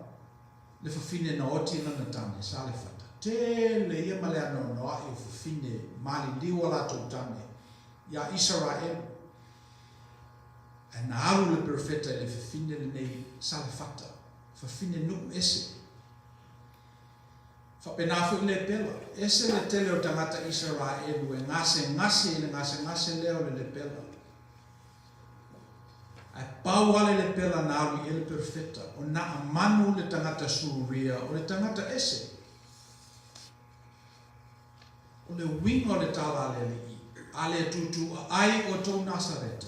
le fafine na oti i lana tane, Salefata. Tele ia ma le anoanoaʻi o fafine maliliu a latou tane iā Isaraelu. Ae na alu le perofeta i le fafine lenei Salefata, fafine nuu ese. Faapena foi lepela. Ese le tele o tagata Isaraelu e gasegase i le gasegase lea o le lepela. Ae pau lava le lepela na alu i ai le perofeta, o Naamanu le tagata Suria, o le tagata ese. O le uiga o le tala a le Alii, a le tuutuuaai outou Nasareta,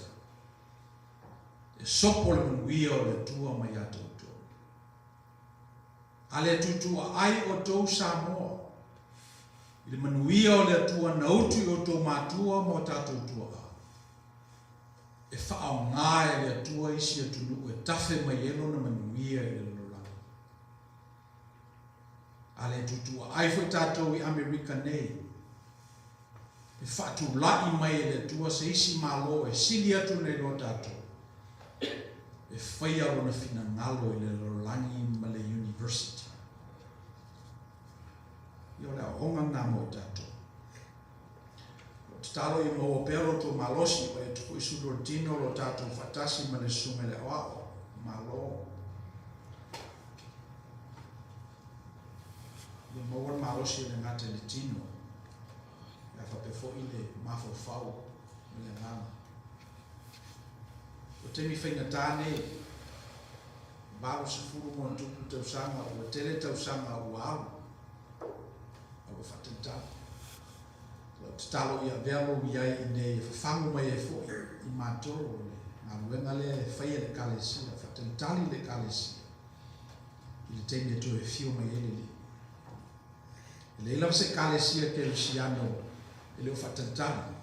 e sopo le manuia o le Atua mai ia te outou. A le tuutuuaai outou Samoa, i le manuia o le Atua na utu i outou matua ma o tatou tuaa, e faaaoga e le Atua isi atunuu e tafe mai ai Lona manuia i le lalolagi. A le tuutuuaai foi tatou i Amerika nei, e faatulai mai e le Atua se isi Malo e sili atu nai lo tatou, e faia Lona finagalo i le lalolagi ma le University. Ia o le aoaoga lena mo i tatou. O tatalo ia maua pea lo outou malosi, ua atu foi sulu o le tino lo tatou faatasi ma le susuga i le aoao. Malo. Ia maua le malosi e le gata i le tino, ae faapea foi le mafaufau ma le agaga. O taimi faigata nei, 80 ma ona tupu tausaga, ua tele tausaga ua alu, a ua faatalitali. O lau tatalo ia avea lou i ai inei e fafagu mai ai foi i matou o le galuega lea e faia e le Ekalesia, faatalitali le Ekalesia i le taimi e toe afio mai ai le Alii. E leai lava se Ekalesia Kerisiano e le o faatalitali,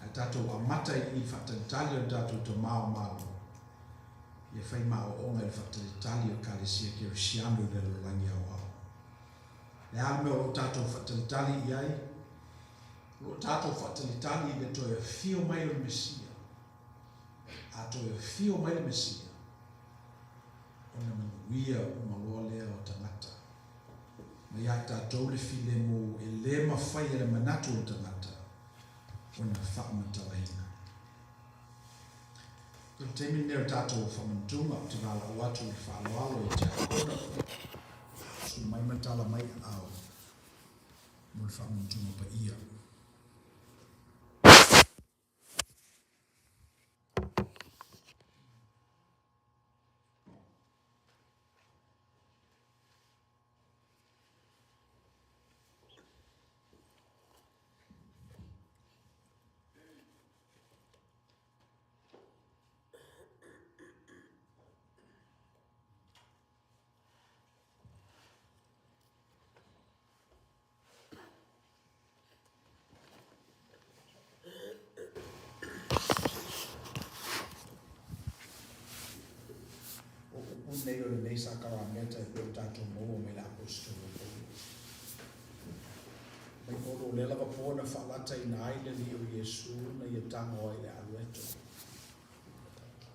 ae tatou amata i i le faatalitali o le tatou Tama o Malo, ia fai ma aoaoga i le faatalitali o Ekalesia Kerisiano i le lalolagi aoao. Le a le mea o lo o tatou faatalitali i ai? O lo o tatou faatalitali i le toe afio mai o le Mesia. A toe afio mai le Mesia, ona manuia uma loa lea o tagata. Ma ia i tatou le filemu e le mafai e le manatu o le tagata ona faamatalaina. I le taimi lenei o le tatou faamanatuga, ou te valaau atu i le faaaloalo i Tiakono, susu mai ma tala mai aao mo le faamanatuga paia. O upu nei o lenei sakarameta e pei o tatou maua mai le Aposetolo Paulo. Mai Paulo o lea lava po na faalataina ai le Alii o Iesu na ia tago ai le alueto.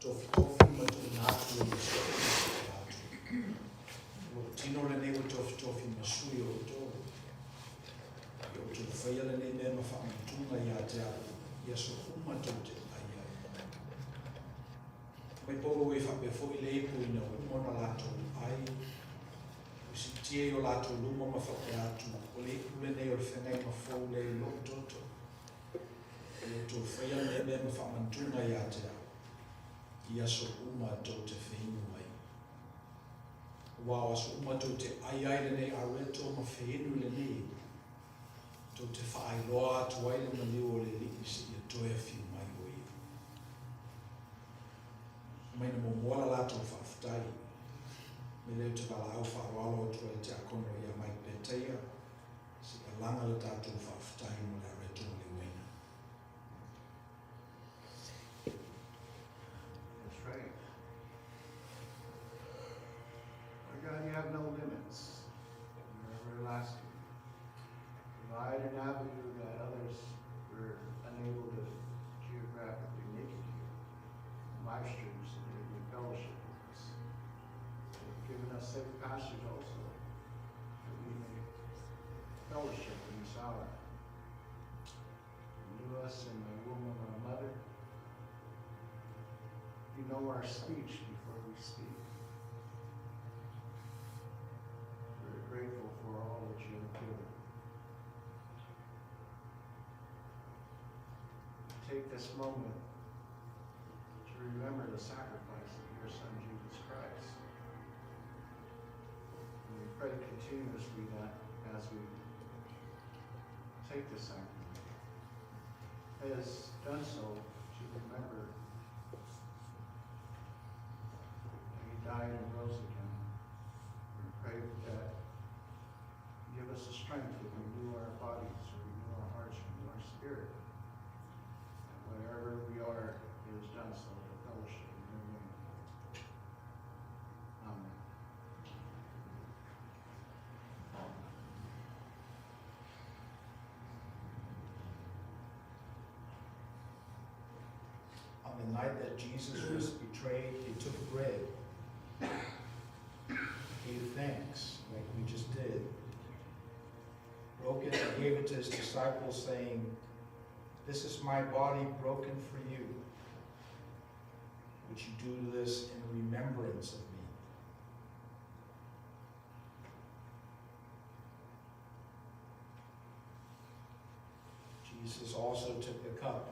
Tofitofi ma tuuina atu e Iesu ma faapea atu. O lou tino lenei ua tofitofi ma sui o outou. Ia outou faia lenei mea ma faamanatuga ia te au i aso uma tou te ai ai. Mai Paulo e faapea foi le ipu ina ua uma ona latou ai, ua Siitia i o latou luma ma faapea atu, O le ipu lenei o le feagaiga fou lea i lou toto. Ia outou faia lenei mea ma faamanatuga ia te au, i aso uma tou te feinu ai. Aua o aso uma tou te ʻai ai lenei areto ma feinu i lenei ipu, tou te faailoa atu ai le maliu o le Alii seia toe afio mai o ia. Mai na muamua la latou faafetai. Me lea ou te valaau faaaloalo atu ai le Tiakono ia Mike Petaia seia laga le tatou faafetai mo le areto ma le uaina.
That's right. Our God, you have no limits. You're everlasting. Provide an avenue that others were unable to geographically make it here. Live streams so they may fellowship with us. You've given us safe passage also, that we may fellowship in this hour. You knew us in the womb of our mother. You know our speech before we speak. We're grateful for all that you have given. Take this moment to remember the sacrifice of your Son, Jesus Christ. And we pray continuously that as we take the sacrament, has done so to remember that he died and rose again. We pray that you give us the strength to renew our bodies, renew our hearts, renew our spirit. That wherever we are, it is done so to fellowship in your name. Amen.
On the night that Jesus was betrayed, he took bread, gave thanks, like we just did, broke it and gave it to his disciples, saying, This is my body broken for you. Would you do this in remembrance of me? Jesus also took the cup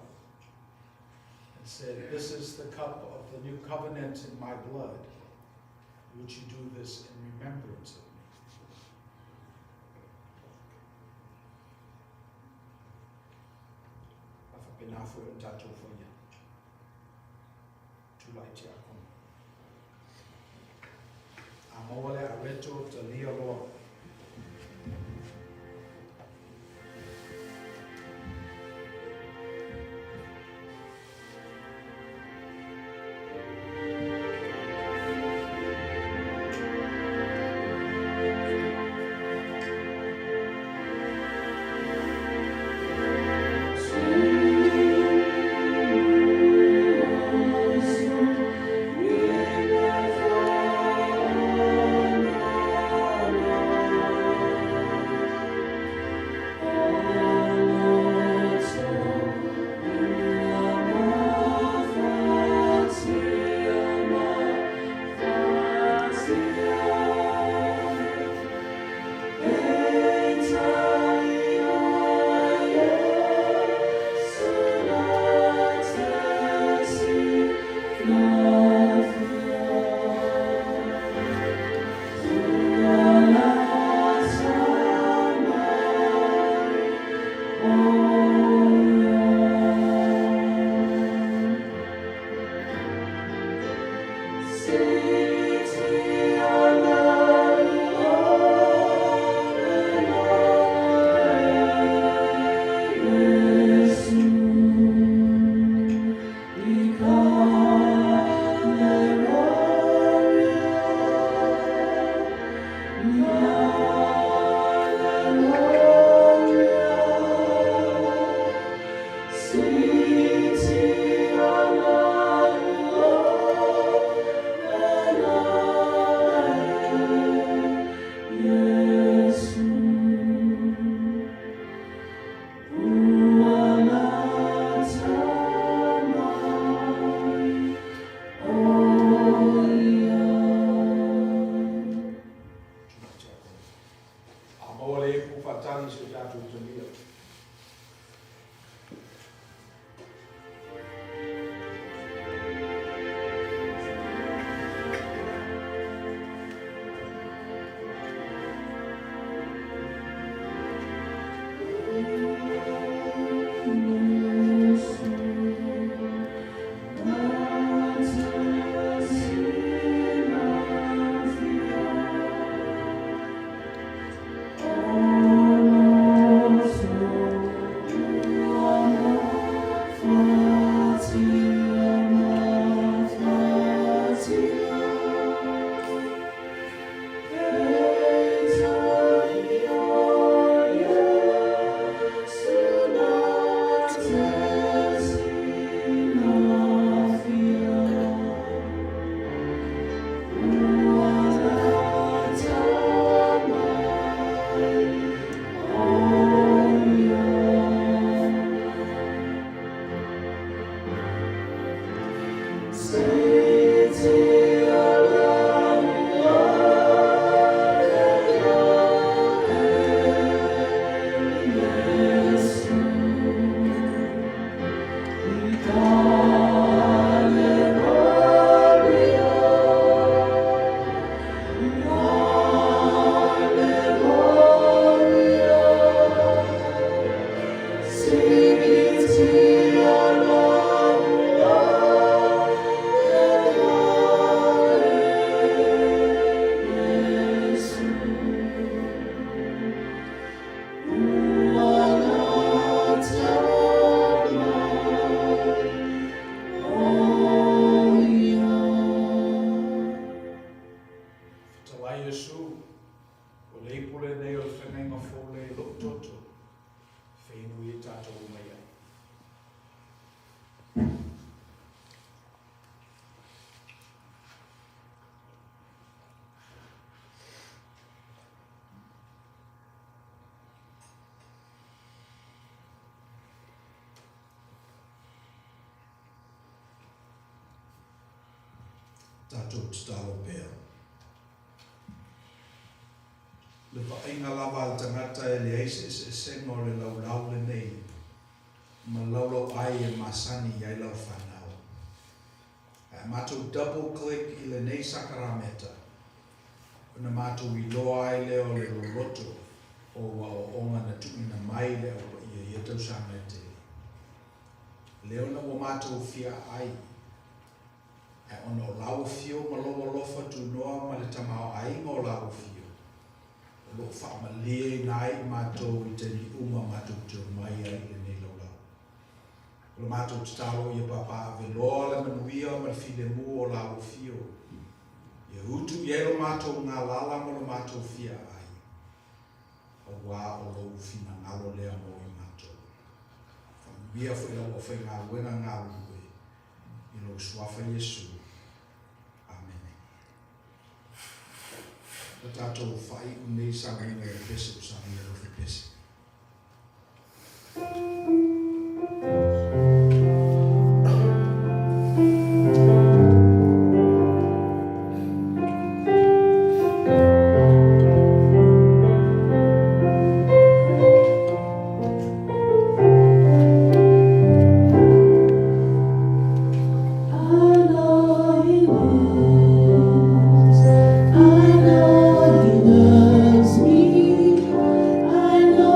and said, This is the cup of the new covenant in my blood. Would you do this in remembrance of me? A faapena foi ona tatou faia. Tulai tiakono. A maua le areto talia loa. Fetalai Iesu, o le ipu lenei o le feagaiga fou lea i lou toto, e feinu ai tatou uma i ai. Tatou tatalo pea. Le vaaiga lava a le tagata e leai se eseesega o le laulau lenei ma le laulau ai e masani i ai lau fanau. Ae a matou double click i lenei sakarameta, ona matou iloa ai lea o le loloto o ua aoaoga na tuuina mai i le Au Paia i ia tausaga e tele. Lea ona ua matou fia aai, ae ona o lau afio ma lou alofa tunoa ma le tamaoaiga o lau afio, o lo o faamalieina ai i matou i taimi uma matou te omai ai i lenei laulau. O le matou tatalo ia papaaave loa le manuia ma le filemu o lau afio, ia utu i ai lo matou galala ma lo matou fia aai, aua o lou finagalo lea mo i matou. Faamanuia foi lau aufaigaluega galulue i lou Suafa Iesu. Amene. O tatou faaiu nei sauniga i le pese o saunia lofi pese.
I know he lives. I know he loves me. I know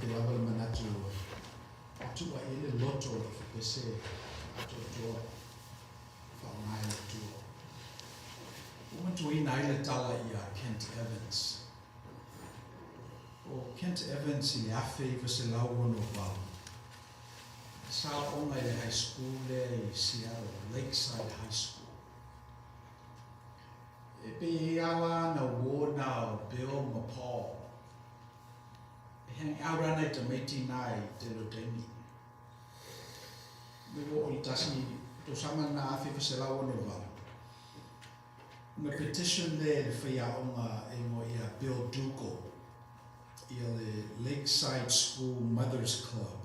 ake lava le manatu e tuuaia ai le loto o le ofipese atoatoa e faaaoga e le Atua. Ua manatuaina ai le tala ia Kent Evans. O Kent Evans i le 1968, sa aoga i le high school lea i Seattle, Lakeside High School. E pei e ala ana uō nā o Bill ma Paul. E hang out ana i tamaiti nā i tele o taimi. Me ua oo i le tasi tausaga na 1968. Ona petition lea i le faiaoga e igoa ia Bill Dougal ia le Lakeside School Mothers Club.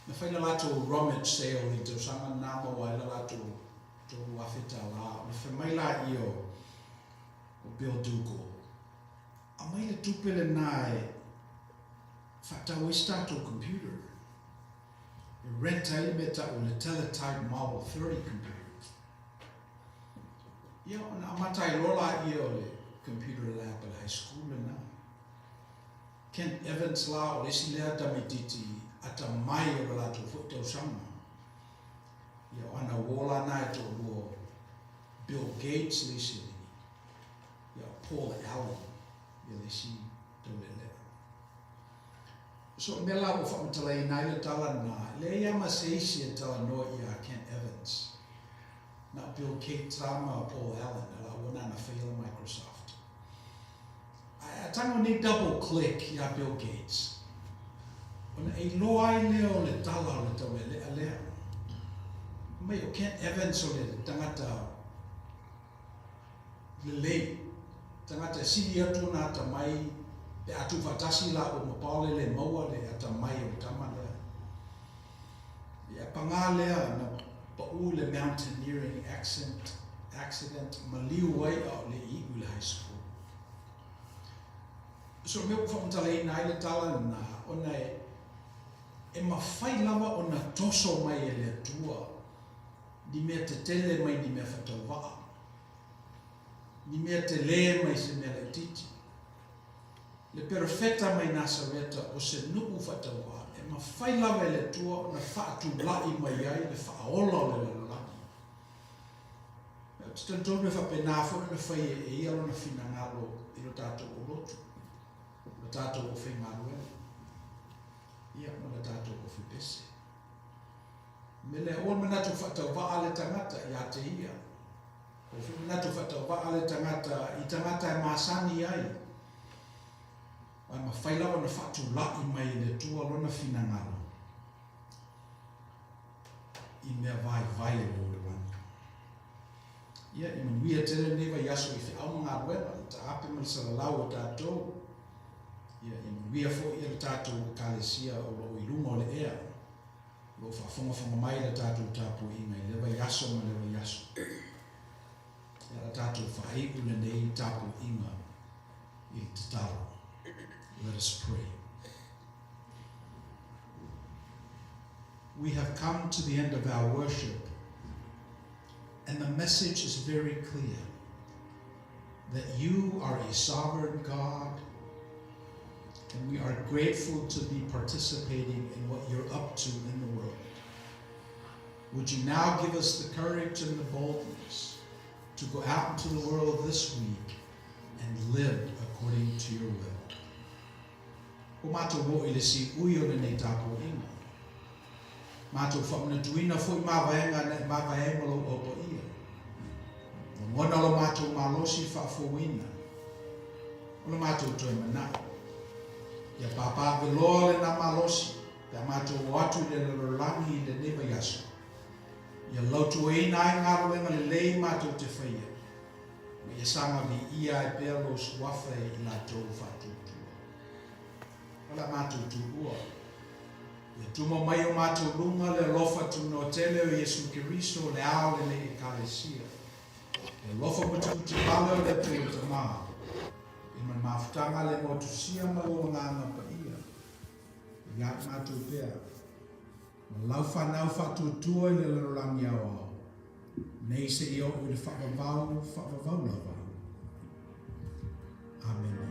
Na fai le latou rummage sale i le tausaga na maua ai le latou $3,000. Ona fai mai laia o Bill Dougal, Aumai le tupe lena e faatau ai se tatou computer. E rent ai le mea tau o le Teletype Model 30 computer. Ia, ona amata ai loa laia o le computer lab a le high school lena. Kent Evans la o le isi lea tamaititi atamai o le latou foi tausaga. Ia, o ana uō la na e toalua o Bill Gates le isi alii, ia o Paul Allen ia le isi taulealea. So o le mea la ua faamatalaina ai le tala lena, e leai lava ma se isi e talanoa ia Kent Evans, na o Bill Gates la ma Paul Allen a lāua na na faia le Microsoft. Ae a tago nei double click iā Bill Gates, ona e iloa ai lea o le tala o le taulealea lea. Mai o Kent Evans o le tagata lelei, tagata e sili atu ona atamai pe a tuufaatasi lāua ma Paul e le maua le atamai o le tama lea. Ia pagā lea na paʻu i le mountaineering accent, accident maliu ai a o le i iʻu i le high school. So mea ua faamatalaina ai le tala lena, ona e, e mafai lava ona toso mai e le Atua ni mea tetele mai ni mea fatauvaa, ni mea telē mai se mea laitiiti. Le perofeta mai Nasareta o se nuu faatauvaa e mafai lava e le Atua ona faatula'i mai ai le faaola o le lalolagi. Ou te talitonu e faapena foi ona fai e Ia Lona finagalo i lo tatou olotu, lo tatou aufaigaluega, ia ma le tatou ofipese. Mea lea, aua le manatu faatauvaa le tagata ia te ia. Aua foi manatu faatauvaa le tagata i tagata e masani ai. Ae mafai lava ona faatulai mai e le Atua lona finagalo i mea vaivai o le lalolagi. Ia, i manuia tele lenei vaiaso i feau ma galuega, i taape ma le salalau o tatou. Ia, ia manuia foi le tatou Ekalesia o lo o i luga o le ea. O lo o faafogafoga mai le tatou tapuaiga i lea vaiaso ma lea vaiaso. Ia la tatou faaiu lenei tapuaiga i le tatalo. Let us pray. We have come to the end of our worship, and the message is very clear that you are a sovereign God, and we are grateful to be participating in what you're up to in the world. Would you now give us the courage and the boldness to go out into the world this week and live according to your will? Ua matou oo i le siui o lenei tapuaiga. Matou faamanatuina foi mavaega na e mavae ai ma lou au paia. Lagona lo matou malosi faafouina o le matou toe manao. Ia papaaveloa lena malosi pe a matou o atu i le lalolagi i lenei vaiaso. Ia lautuaina ai galuega lelei matou te faia, ma ia saga viia ai pea lou suafa i latou faatuatua. O le a matou tuua. Ia tuma mai o matou luga le alofa tunoa tele o Iesu Keriso, le Ao o lenei Ekalesia. Le alofa mutimuti pale o le Atua le Tama, i ma le mafutaga le motusia ma lo Agaga Paia, ia i matou pea, ma lau fanau faatuatua i le lalolagi aoao, nei seia oo i le faavavau faavavau lava. Amene.